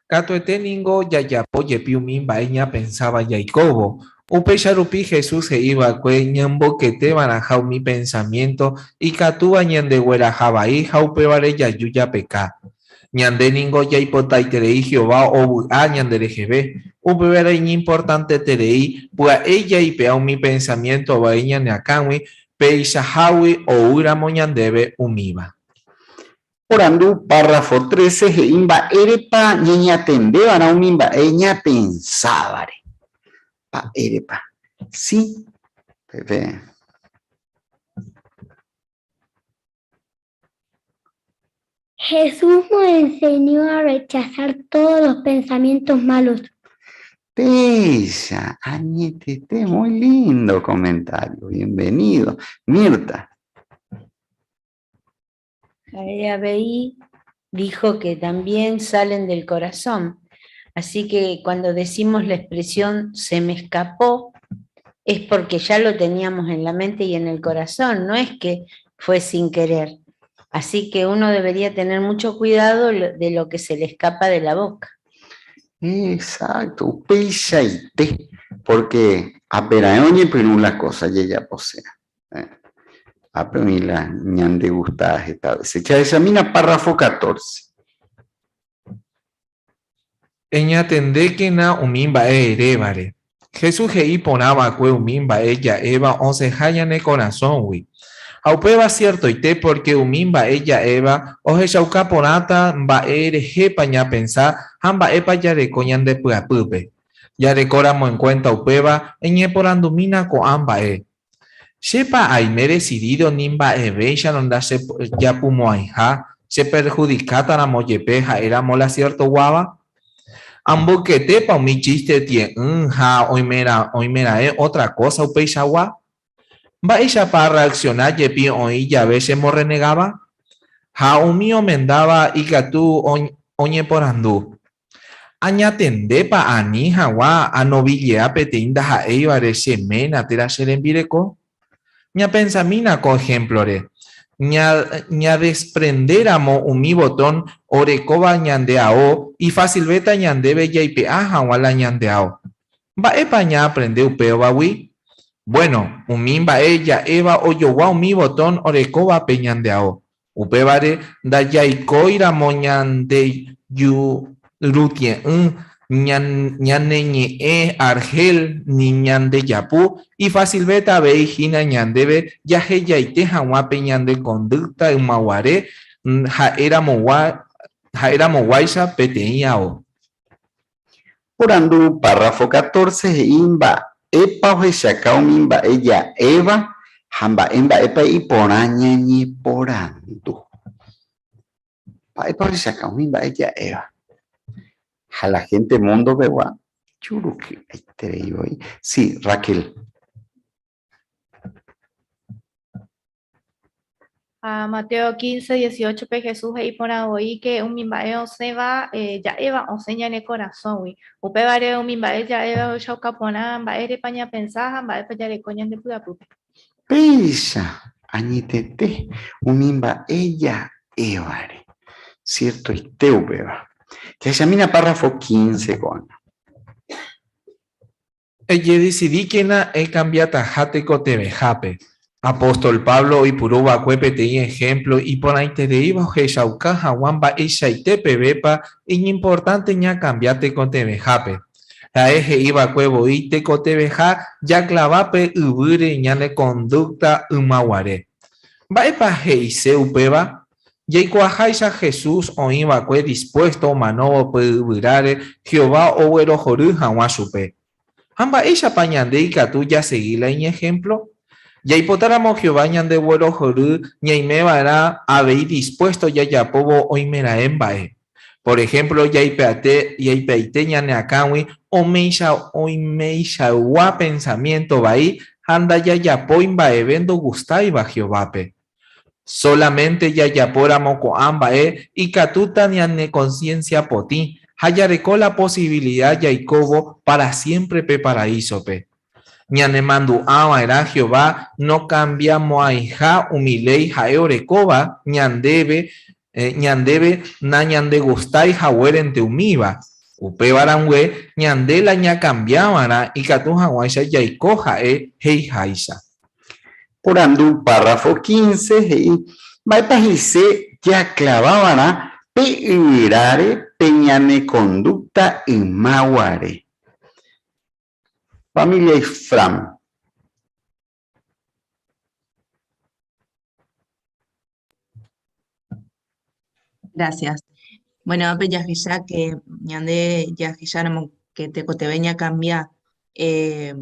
Katuete ningo jajapo jepi umi mba'e ñapensáva jaikóvo. Upéicha rupi Jesús he'i va'ekue ñambokete va'erãha umi pensamiénto ikatúva ñandegueraha vai ha upévare jaju japeka. Ñande ningo jaipotaiterei Jehová ovy'a ñandereheve, upévare iñimportanteterei pya'e jaipe'a umi pensamiénto vai ñane akãgui peichahágui oúramo ñandéve umíva. Porandu párrafo 13 he'i mba'érepa ñañatendeva'erã umi mba'e ñapensávare. Mba'érepa? Si, pepe. Jesús nos enseñó a rechazar todos los pensamientos malos. Péicha, añetete, muy lindo comentario, bienvenido. Mirta. Ha'e avei dijo que también salen del corazón. Así que cuando decimos la expresión se me escapó, es porque ya lo teníamos en la mente y en el corazón, no es que fue sin querer. Así que uno debería tener mucho cuidado de lo que se le escapa de la boca. Exacto, upeichaite, porque apera'ẽ oñepyrũ la cosa jajaposea. Eh, ápe oĩ la ñandegusta heta veces. Jahechamína párrafo 14. Eñatendékena umi mba'e erévare. Jesús he'i porã va'ekue umi mba'e ja'éva osẽha ñane korasõgui. Ha upéva siertoite pórke umi mba'e ja'éva ohechauka porãta mba'e rehépa ñapensa ha mba'épa jareko ñande py'apýpe. Jarekóramo enkuénta upéva, eñeporandumína ko'ã mba'e, Chépa aime desidído ni mba'evéicharõ ndachejapumo'ãiha cheperhudikátaramo jepe ha'éramo la siertoguáva? Amboyketépa umi chíste tie'ỹ ha oimeraẽ ótra kósa upeichagua? Mba'éichapa arreaksiona jepi oĩ jave chemorrenegáva? Ha umi omendáva ikatu oñeporandu, Añatendépa ani hag̃ua anovillea peteĩ ndaha'éivare che ména térã che rembireko? Ñapensamína ko ehémplore, ñadesprendéramo umi votón orekóva ñande ao ifasilvéta ñandéve jaipe'a hag̃ua la ñande ao. Mba'épa ñaaprende upévagui? Buéno, umi mba'e ja'éva ojogua umi votón orekóvape ñande ao. Upévare ndajaikóiramo ñande jurutie'ỹ, ñane ñe'ẽ arhél ni ñande japu, ifasilvéta avei hína ñandéve jahejaite hag̃ua pe ñande kondúkta ymaguare ha'eramoguáicha peteĩ ao. Porandu párrafo 14 he'i mba'épa ohechaka umi mba'e ja'éva ha mba'e mba'épa iporã ñañeporandu. Mba'épa ohechaka umi mba'e ja'éva ha la gente mundo pegua juruky'aiterei voi. Sí, Raquel. Ha Mateo 15, 18 pe Jesús he'i porã voi ke umi mba'e osẽva eh, ja'éva osẽ ñane korasõgui. Upévare umi mba'e ja'éva ohechauka porã mba'érepa ñapensa ha mba'épa jareko ñande py'apýpe. Péicha añetete umi mba'e ja'évare. Siertoite upéva. Jahechamína párrafo 15 ko'ág̃a. Ejedesidíkena ekambiataha tekotevẽhápe. Apóstol Pablo oipuru va'ekue peteĩ ehémplo iporãitereíva ohechauka hag̃ua mba'eichaite pevépa iñimportánte ñakambia tekotevẽhápe. Ha'e he'i va'ekue voi tekotevẽha jaklava pe yvýre ñane kondúkta ymaguare. Mba'épa he'ise upéva? Jaikuaaháicha Jesús oĩ va'ekue dispuésto omanóvo pe yvyráre Jehová oguerohory hag̃ua chupe. Ha mba'éichapa ñande ikatu jasegi la iñehémplo? Jaipotáramo Jehová ñandeguerohory ñaime va'erã avei dispuésto jajapóvo oimeraẽ mba'e. Por ehémplo jaipe'aite ñane akãgui oimeichagua pensamiénto vai ha ndajajapói mba'eve ndogustáiva Jehovápe. Sólamente jajapóramo ko'ã mba'e ikatúta ñane konsiénsia potĩ ha jareko la posivilida jaikóvo pára siémpre pe paraísope. Ñanemandu'a va'erã Jehová nokambiamo'ãiha umi léi ha'e orekóva ñandéve ñandéve nañandegustái haguérente umíva. Upéva rangue ñande la ñakambia va'erã ikatu hag̃uáicha jaiko ha'e he'iháicha. Porandu párrafo 15 he'i, Mba'épa he'ise jaklava va'erã pe yvyráre pe ñane kondúkta yma guare? Familia Ifram. Gracias. Bueno, ápe jahecha que ñande jahecháramo que tekotevẽ ñakambia eh,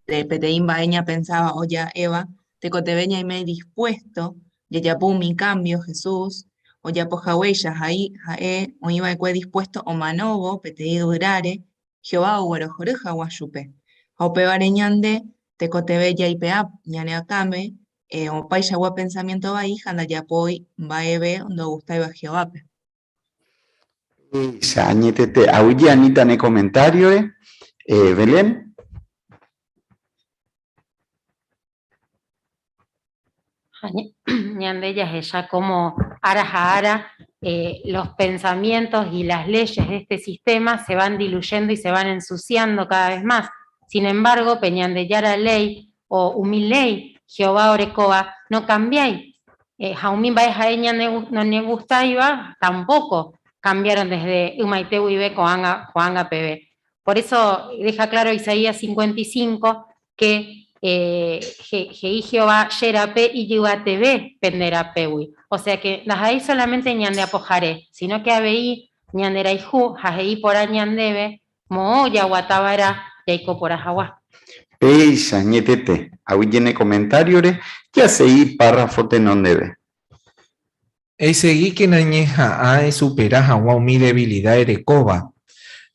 de peteĩ mba'e ñapensáva o ja'éva, tekotevẽ ñaime dispuesto jajapo umi cambio Jesús ojapo haguéicha, ha'e ha'e oĩ va'ekue dispuesto omanóvo peteĩ yvyráre Jehová oguerohory hag̃ua chupe. Ha upévare ñande tekotevẽ jaipe'a ñane akãme eh, opaichagua pensamiento vai ha ndajapói mba'eve ndogustáiva Jehovápe. Péicha añetete. Aguyje Anita ne komentáriore. Eh, Belén. Ha ñande jahecha cómo ára ha ára los pensamientos y las leyes de este sistema se van diluyendo y se van ensuciando cada vez más. Sin embargo, pe Ñandejára ley o umi ley Jehová orekóva no cambiái. Ha umi mba'e ha'e noñegustáiva tampoco cambiaron desde ymaite guive ko'ág̃a ko'ág̃a peve. Por eso deja claro Isaías 55 que he'i Jehová che rape ijyvateve pende rapégui. O sea que ndaha'éi solamente ñande apohare, sino que avei ñande rayhu ha he'i porã ñandéve moõ jaguata va'erã jaiko porã hagua. Péicha añetete, aguyje ne komentáriore, jasegi párrafo tenondeve. Esegíkena eñeha'ã esupera hag̃ua umi devilida erekóva.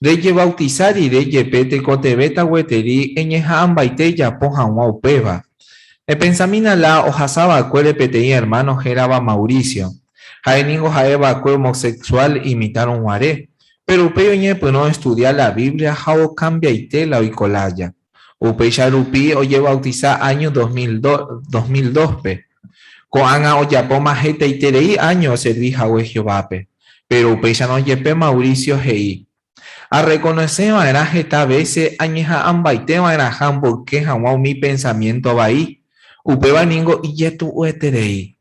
Rejevautisa rire jepe tekotevẽta gueteri eñeha'ãmbaite ejapo hag̃ua upéva. Epensamína la ohasa va'ekuére peteĩ ermáno hérava Mauricio. Ha'e ningo ha'e va'ekue homosexuál imitãrõ guare, péro upéi oñepyrũ oestudia la Biblia ha okambiaite la oiko lája. Upéicha rupi ojevautisa áño 2002-pe. Ko'ág̃a ojapóma hetaiterei áño oservi hague Jehovápe. Péro upéicharõ jepe Mauricio he'i, Arrekonosẽ va'erã heta vése añeha'ãmbaite va'erãha mboyke hag̃ua umi pensamiénto vai, upéva ningo ijetu'ueterei.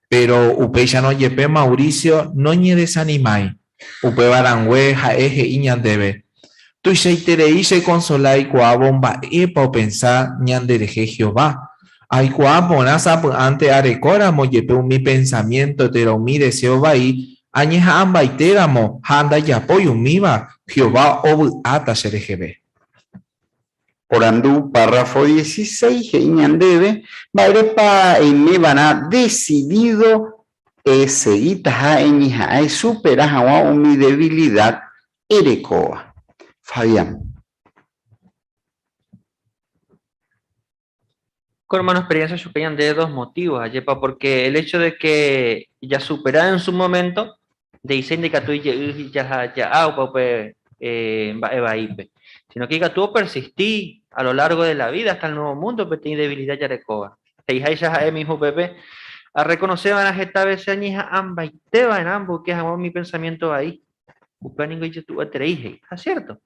Péro upéicharõ jepe Mauricio noñedesanimái. Upéva rangue ha'e he'i ñandéve, Tuichaiterei chekonsola aikuaávo mba'épa opensa ñanderehe Jehová. Aikuaa porã sapy'ánte arekóramo jepe umi pensamiénto térã umi deséo vai, añeha'ãmbaitéramo ha ndajapói umíva, Jehová ovy'áta chereheve. Porandu párrafo 16 he'i ñandéve mba'érepa eimeva'erã desidído esegitaha eñeha'ã esupera hag̃ua umi debilidad erekóva. Fabián. Ko hermano experiencia chupe ñande dos motivos, ajépa, porque el hecho de que jasupera en su momento, nde'iséi ndaikatúi jey ja'a opa upe mba'e vaípe, sino que ikatu opersisti a lo largo de la vida hasta el nuevo mundo peteĩ debilidad jarekóva. He'iháicha ha'e mismo upépe, arreconoce va'erã heta vece añeha'ãmbaite va'erã amboyke hag̃ua umi pensamiento vai. Upéva ningo ijetu'ueterei he'i. Ha cierto.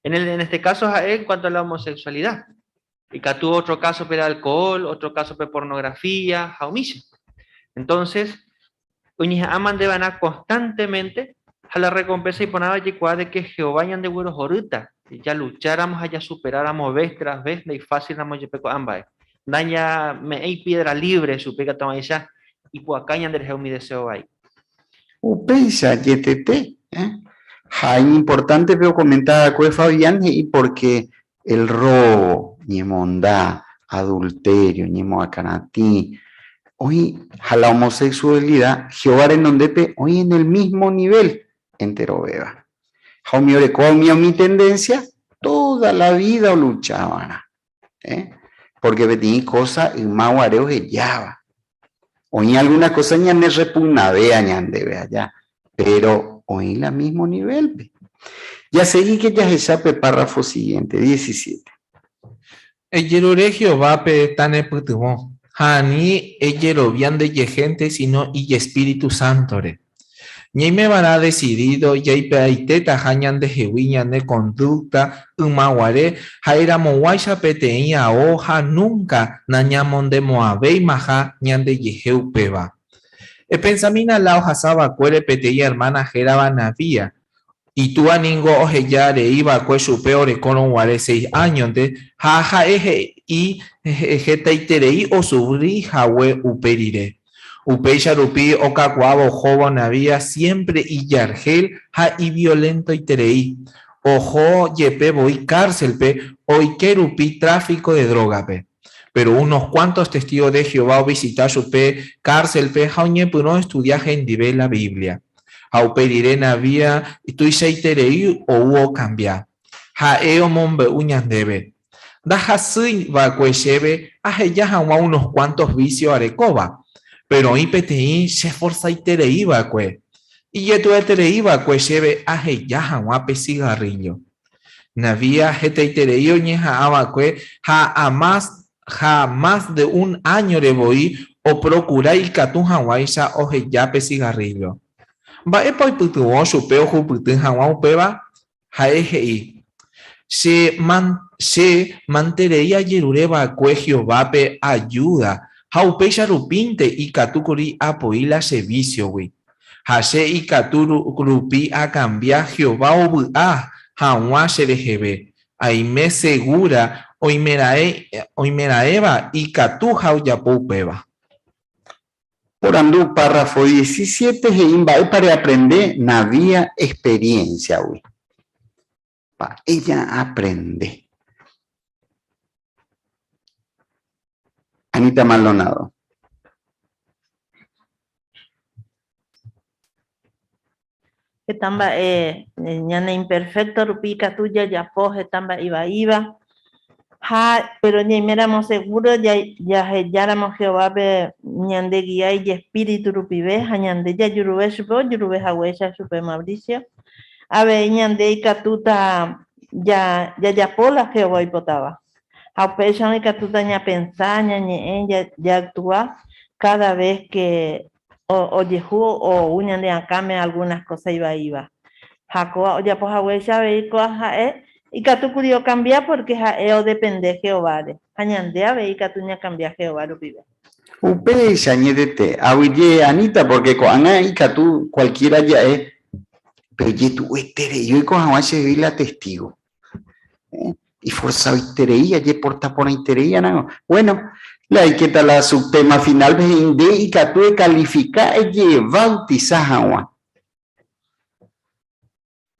En el, en este caso ha'e en cuanto a la homosexualidad. Ikatu otro caso pe alcohol, otro caso pe pornografía, ha umícha. Entonces, oñeha'ã mante va'erã constantemente ha la recompensa iporãva jaikuaa de que Jehová ñandeguerohorýta jalucháramo ha jasuperáramo vez tras vez ndaifácilramo jepe ko'ã mba'e. Ndañame'ẽi piedra libre chupe ikatu hag̃uáicha ipu'aka ñanderehe umi deseo vai. Upéicha jetete, eh? Ha iñimportánte pe okomenta va'ekue Fabián he'i pórke el robo, ñemonda, adulterio, ñemoakãratĩ, oĩ ha la homosexualidad Jehová renondépe oĩ en el mismo nivel enterovéva. Ha umi orekóva umi umi tendencia toda la vida oluchava'erã. Eh? Porque peteĩ cosa yma guare ohejáva. Oĩ alguna cosa ñane repugnavéa ñandéve allá, pero oĩ la mismo nivel-pe. Jasegíke jahecha pe párrafo siguiente, 17. Ejerure Jehovápe tanepytyvõ, ha ani ejerovia ndejehénte síno ijespíritu sántore. Ñaimeva'erã desidído jaipe'aitétaha ñandehegui ñane kondúkta ymaguare ha'eramoguáicha peteĩ ao ha núnka nañamondemo'ãvéimaha ñandejehe upéva. Epensamína la ohasa va'ekuére peteĩ ermána hérava Navía. Itúa ningo oheja rei va'ekue chupe orekórõ guare seis áñonte ha ha'e he'i hetaiterei osufri hague upe rire. Upéicha rupi okakuaávo ohóvo Navía siémpre ijarhél ha iviolentoiterei. Oho jepe voi kárselpe oike rupi tráfiko de drógape. Péro unos kuántos testígo de Jehová ovisita chupe kárselpe ha oñepyrũ oestudia hendive la Biblia. Ha upe rire Navía tuichaiterei ou okambia. Ha'e omombe'u ñandéve, Ndahasýi va'ekue chéve aheja hag̃ua unos kuántos vísio arekóva, péro oĩ peteĩ cheforsaiterei va'ekue. Ijetu'ueterei va'ekue chéve aheja hag̃ua pe sigarríllo. Navía hetaiterei oñeha'ã va'ekue ha a más ha más de un áñore voi oprokura ikatu hag̃uáicha oheja pe sigarríllo. Mba'épa oipytyvõ chupe ohupyty hag̃ua upéva? Ha'e he'i, Che che manterei ajerure va'ekue Jehovápe ajúda ha upéicha rupínte ikatu kuri apoi la che vísiogui. Ha che ikatu rupi akambia Jehová ovy'a hag̃ua chereheve, aime segúra oimeraẽva ikatuha ojapo upéva. Porandu párrafo 17 he'i mba'épa reaprende Navia experiencia-gui. Mba'e ñaaprende. Anita Maldonado. Heta mba'e ñane imperfecto rupi ikatu jajapo heta mba'e ivaíva, ha péro ñaiméramo segúro jahejáramo Jehovápe ñande gia ijespíritu rupive ha ñande jajuruve chupe ojuruve haguéicha chupe Mauricio, avei ñande ikatúta jajapo la Jehová oipotáva. Ha upéicharõ ikatúta ñapensa, ñañe'ẽ, jaactua káda ves ke ojehu ou ñane akãme algunas kósa ivaíva. Ha kóva ojapo haguéicha avei kóva ha'e ikatu kuri okambia pórke ha'e odepende Jehováre. Ha ñande avei ikatu ñakambia Jehová rupive. Upéicha añetete, aguyje Anita pórke ko'ág̃a ikatu kualkiéra ja'e, Pe ojetu'ueterei oiko hag̃ua chehegui la Testígo. Iforsaoiterei, ajeporta porãiterei arãngo. Bueno, la aikéta la subtema final-pe he'i nde ikatu ekalifika ejevautisa hag̃ua.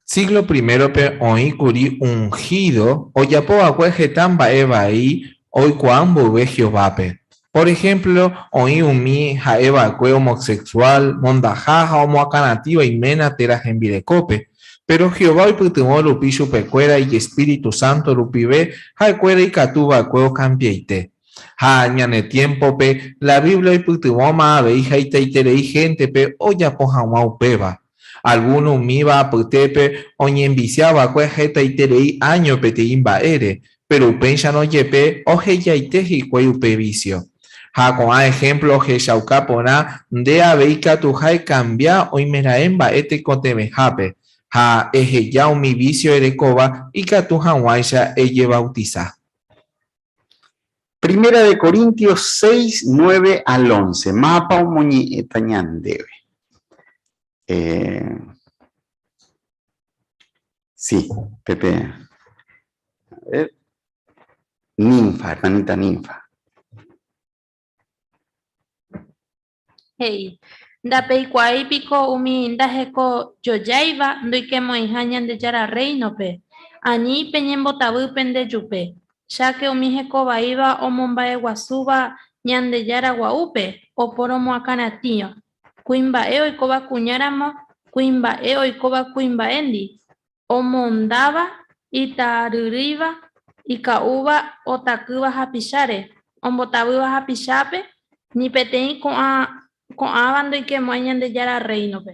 Síglo primérope oĩ kuri unhído ojapo va'ekue heta mba'e vai oikuaa mboyve Jehovápe. Por ehémplo, oĩ umi ha'e va'ekue homosexuál, mondaha ha omoakãratĩva iména térã hembirekópe. Péro Jehová oipytyvõ rupi chupekuéra ijespíritu sánto rupive, ha'ekuéra ikatu va'ekue okambiaite. Ha ñane tiémpope, la Biblia oipytyvõma avei hetaiterei héntepe ojapo hag̃ua upéva. Algúno umíva apytépe oñenvisia va'ekue hetaiterei áño peteĩ mba'ére, péro upéicharõ jepe ohejaite hikuái upe vísio. Ha ko'ã ehémplo ohechauka porã nde avei ikatuha ekambia oimeraẽ mba'e tekotevẽhápe, ha eheja umi vísio erekóva ikatu hag̃uáicha ejevautisa. Primera de Corintios 6, 9 al 11. Mápa omoñe'ẽta ñandéve? Eh, sí, Pepe. A ver. Ninfa, hermanita Ninfa. He'i, Ndapeikuaái piko umi ndahekojojáiva ndoikemo'ãiha Ñandejára Rréinope? Ani peñembotavy pende jupe, cháke umi hekovaíva omomba'eguasúva Ñandejára gua'úpe oporomoakãratĩva, kuimba'e oikóva kuñáramo, kuimba'e oikóva kuimba'éndi, Omondáva, itaryrýiva, ika'úva, otakýva hapicháre, ombotavýva hapichápe, ni peteĩ ko'ã ko'ãva ndoikemo'ãi Ñandejára Rréinope.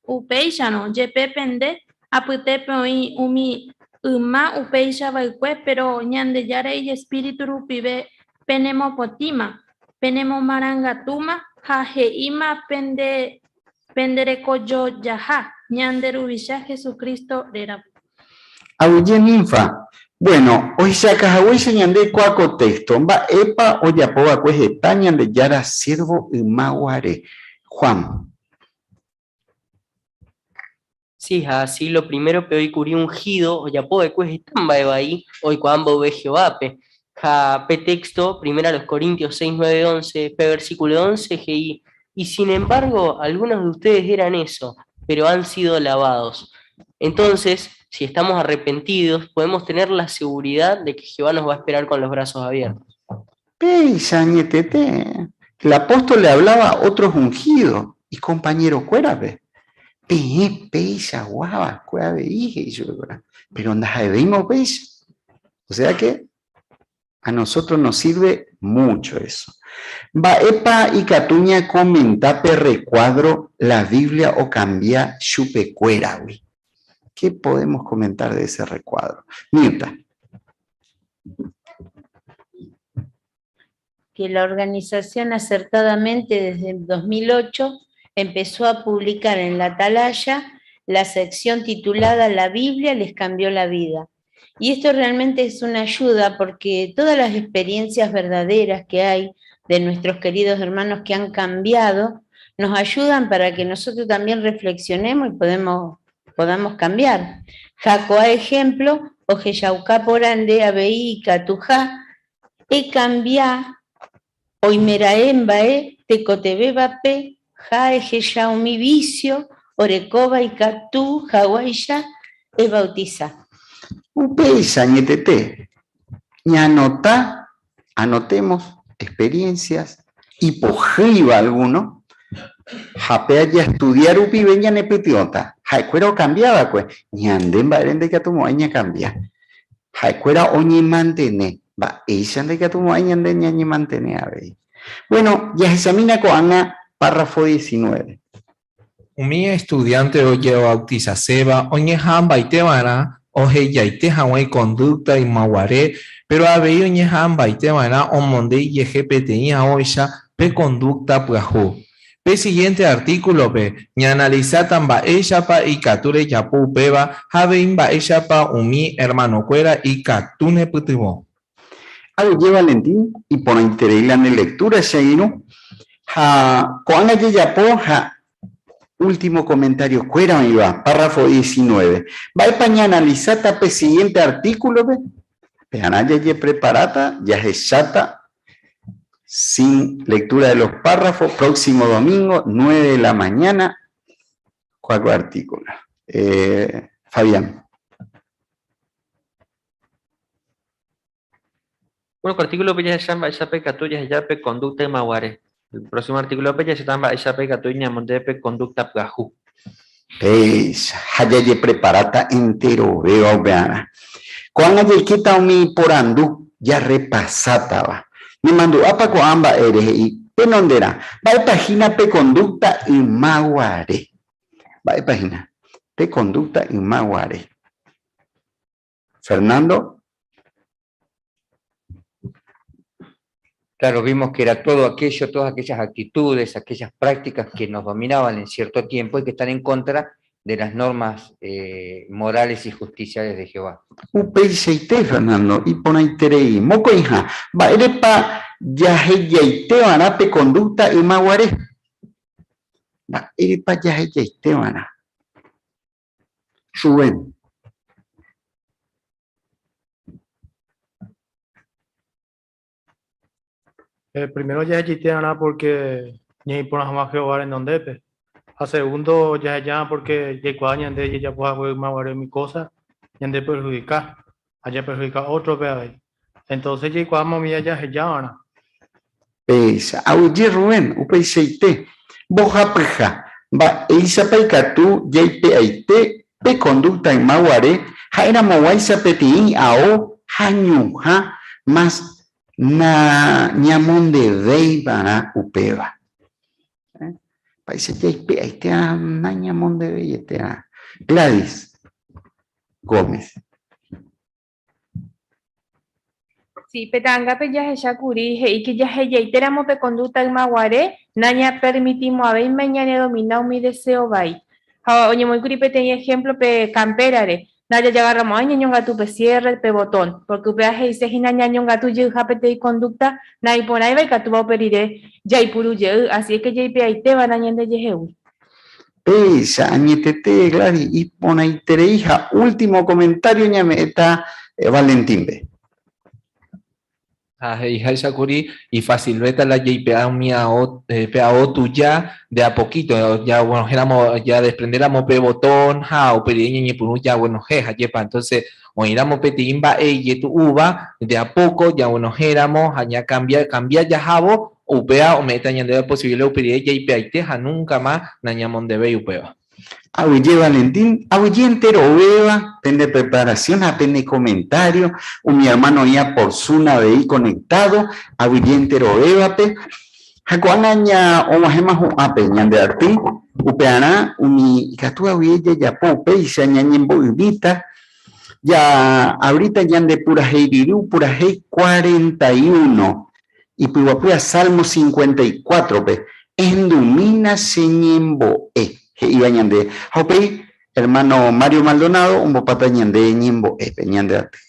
Upéicharõ, jepe pende apytépe oĩ umi yma upéicha va'ekue, péro Ñandejára ijespíritu rupive penemopotĩma, penemomarangatúma ha he'íma pende Penderekojojaha, ñande Ruvicha Jesucristo rérape. Aguyje Ninfa. Bueno, ohechauka haguéicha ñande kua ko téxto, mba'épa ojapo va'ekue heta Ñandejára siérvo yma guare? Juan. Sí, ha síglo primérope oĩ kuri unhído ojapo va'ekue heta mba'e vai oikuaa mboyve Jehovápe. Ha pe téxto, Primera a los Corintios 6, 9, 11, pe versículo 11 he'i, Y sin embargo, algunos de ustedes eran eso, pero han sido lavados. Entonces, si estamos arrepentidos, podemos tener la seguridad de que Jehová nos va a esperar con los brazos abiertos. Péicha añetete, el apóstol le hablaba a otros ungidos y compañerokuérape. Peẽ peichagua va'ekue avei, he'i chupekuéra, péro ndaha'evéima upéicha. O sea que A nosotros nos sirve mucho eso. Mba'épa ikatu ñakomenta pe rekuádro La Biblia okambia chupekuéragui? Qué podemos comentar de ese recuadro? Mirta. que la organización acertadamente desde el 2008 empezó a publicar en la Atalaya la sección titulada La Biblia les cambió la vida. Y esto realmente es una ayuda porque todas las experiencias verdaderas que hay de nuestros queridos hermanos que han cambiado, nos ayudan para que nosotros también reflexionemos y podamos cambiar. Jacoa ejemplo, ojeyauca porande, abei, catujá, e cambiá, oimeraembae, tecotebeba pe, ja ejeyaumi vicio, orecoba y catú, jaguaisha, e bautiza. Upéicha añetete, ñanota, anotemos experiencias, ipohýiva alguno, ha pe jaestudia rupive ñanepytyvõta. Ha'ekuéra okambia va'ekue, ñande mba'ére ndaikatumo'ãi ñakambia. Ha'ekuéra oñemantene, mba'éicha ndaikatumo'ãi ñande ñañemantene avei. Bueno, jahechamína ko'ág̃a párrafo 19. Umi estudiánte ojevautisaséva oñeha'ãmbaite va'erã ohejaite hag̃ua ikondúkta ymaguare, péro avei oñeha'ãmbaite va'erã omonde ijehe peteĩ aóicha pe kondúkta pyahu. Pe sigiénte artíkulope ñaanalisáta mba'éichapa ikatu rejapo upéva ha avei mba'éichapa umi ermanokuéra ikatu nepytyvõ. Aguyje Valentín, iporãiterei la nde lectura che irũ, ha ko'ág̃a jajapo ha último comentario kuéra oĩva, párrafo 19. Mba'épa ñaanalisáta pe siguiente artículo-pe? Pearã jajepreparáta, jahecháta sin lectura de los párrafos, próximo domingo, 9 de la mañana, cuatro artículos. Eh, Fabián. Bueno, ko artículo-pe jahecha mba'éichapa ikatu jaheja pe conducta ymaguare. El próximo artículo-pe jahecháta mba'éichapa ikatu ñamonde pe conducta pyahu. Péicha, ha jajepreparáta enterovéva upearã. Ko'ág̃a jaikéta umi porandu jarrepasátava. Nemandu'ápa ko'ã mba'ére he'i tenonderã, mba'épa hína pe conducta ymaguare? Mba'épa hína pe conducta ymaguare? Fernando. Claro, vimos que era todo aquello, todas aquellas actitudes, aquellas prácticas que nos dominaban en cierto tiempo y que están en contra de las normas eh, morales y justiciales de Jehová. Upeichaite, Fernando, iporãiterei. Mokõiha, mba'érepa jahejaiteva'erã pe conducta ymaguare? Mba'érepa jahejaiteva'erã? Rubén. Eh, primero jahejaite'arã porque ñaĩporã hag̃ua Jehová renondépe. Ha segundo jaheja'ã porque jaikuaa ñande jajapo hague ymaguare umi kósa ñandeperhudika ha japerhudika ótrope avei. Entonces jaikuaáma umíva jaheja'arã. Péicha, aguyje Rubén, upeichaite. Mbohapyha, mba'éichapa ikatu jaipe'aite pe conducta yma guare ha'eramoguáicha peteĩ ao ha ñuhã mas nañamondevéivarã upéva. Mba'éicha jaipe'aite'arã nañamondeveiete'arã. Gladys Gómez. Sí, pe ta'angápe jahecha kuri he'i ke jahejaitéramo pe conducta ymaguare, nañapermitimo'ãvéima ñanedomina umi deseo vai. Ha oñemoĩ kuri peteĩ ejemplo pe campera-re, ndajajagarramo'ãi ñañongatu pe cierre, pe botón, porque upéva he'ise hína ñañongatu jeyha peteĩ conducta naiporãiva ikatúva upe rire jaipuru jey, así es que jaipe'aitéva'erã ñandejehegui. Péicha, añetete, Gladys, iporãiterei ha último comentario ñame'ẽta Valentín-pe. Ha he'iháicha kuri ifasilvéta la jaipe'a umi ao, pe ao tuja de a poquito, jaguenohẽramo, jadesprendéramo pe botón ha upe rire ñañepyrũ jaguenohẽ, ajépa? Entonces, oĩramo peteĩ mba'e ijetu'úva, de a poco jaguenohẽramo ha ñakambia, kambia jahávo, Upéva ome'ẽta ñandéve posibilida upe rire jaipe'aite ha núnka ma nañamondevéi upéva. Aguyje Valentín, aguyje enterovéva pende preparación ha pene comentario, umi hermano oĩva por Zoom avei conectado, aguyje enterovévape. Ha ko'ág̃a ñaog̃uahẽma hu'ãpe ñande aty, upearã umi ikatúva guive jajapo upéicha ñañembo'ymíta, ja abrita ñande purahéi ryru, purahéi 41. Ipyguapýva Salmo 54-pe, Ehendumína che ñembo'e, he'íva ñande. Ha upéi, hermano Mario Maldonado ombopáta ñande ñembo'épe, ñande aty.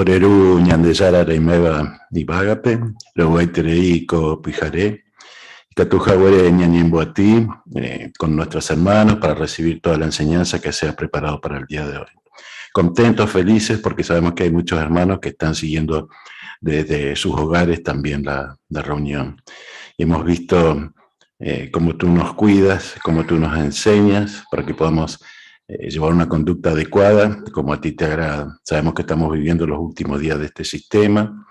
Ore Ru Ñandejára reiméva yvágape, rovy'aiterei ko pyhare, ikatu haguére ñañemboaty con nuestros hermanos para recibir toda la enseñanza que se ha preparado para el día de hoy. Contentos, felices, porque sabemos que hay muchos hermanos que están siguiendo desde sus hogares también la, la reunión. Y hemos visto eh, cómo tú nos cuidas, cómo tú nos enseñas para que podamos eh, llevar una conducta adecuada como a ti te agrada. Sabemos que estamos viviendo los últimos días de este sistema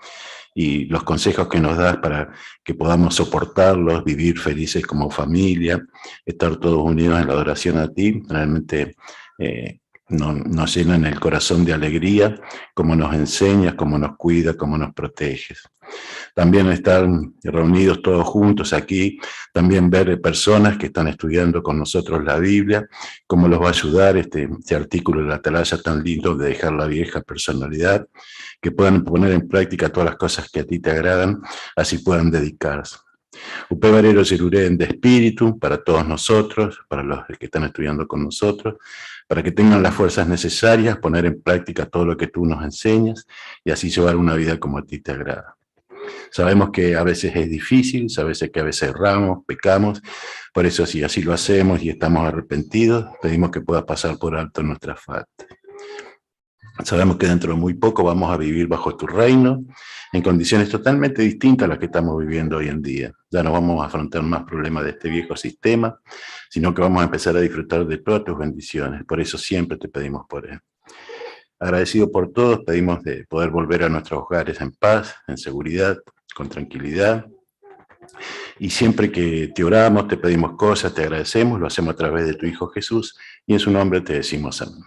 y los consejos que nos das para que podamos soportarlos, vivir felices como familia, estar todos unidos en la adoración a ti, realmente eh, nos llenan el corazón de alegría, como nos enseñas, cómo nos cuidas, cómo nos proteges. También estar reunidos todos juntos aquí, también ver personas que están estudiando con nosotros la Biblia, cómo los va a ayudar este, este artículo de la Atalaya tan lindo de dejar la vieja personalidad, que puedan poner en práctica todas las cosas que a ti te agradan, así puedan dedicarse. Upévare rojerure de espíritu para todos nosotros, para los que están estudiando con nosotros, para que tengan las fuerzas necesarias, poner en práctica todo lo que tú nos enseñas y así llevar una vida como a ti te agrada. Sabemos que a veces es difícil, sabemos que a veces erramos, pecamos, por eso si así lo hacemos y estamos arrepentidos, pedimos que puedas pasar por alto nuestras faltas. Sabemos que dentro de muy poco vamos a vivir bajo tu reino, en condiciones totalmente distintas a las que estamos viviendo hoy en día. Ya no vamos a afrontar más problemas de este viejo sistema, sino que vamos a empezar a disfrutar de todas tus bendiciones. Por eso siempre te pedimos por él. Agradecido por todos, pedimos de poder volver a nuestros hogares en paz, en seguridad, con tranquilidad. Y siempre que te oramos, te pedimos cosas, te agradecemos, lo hacemos a través de tu Hijo Jesús y en su nombre te decimos amén.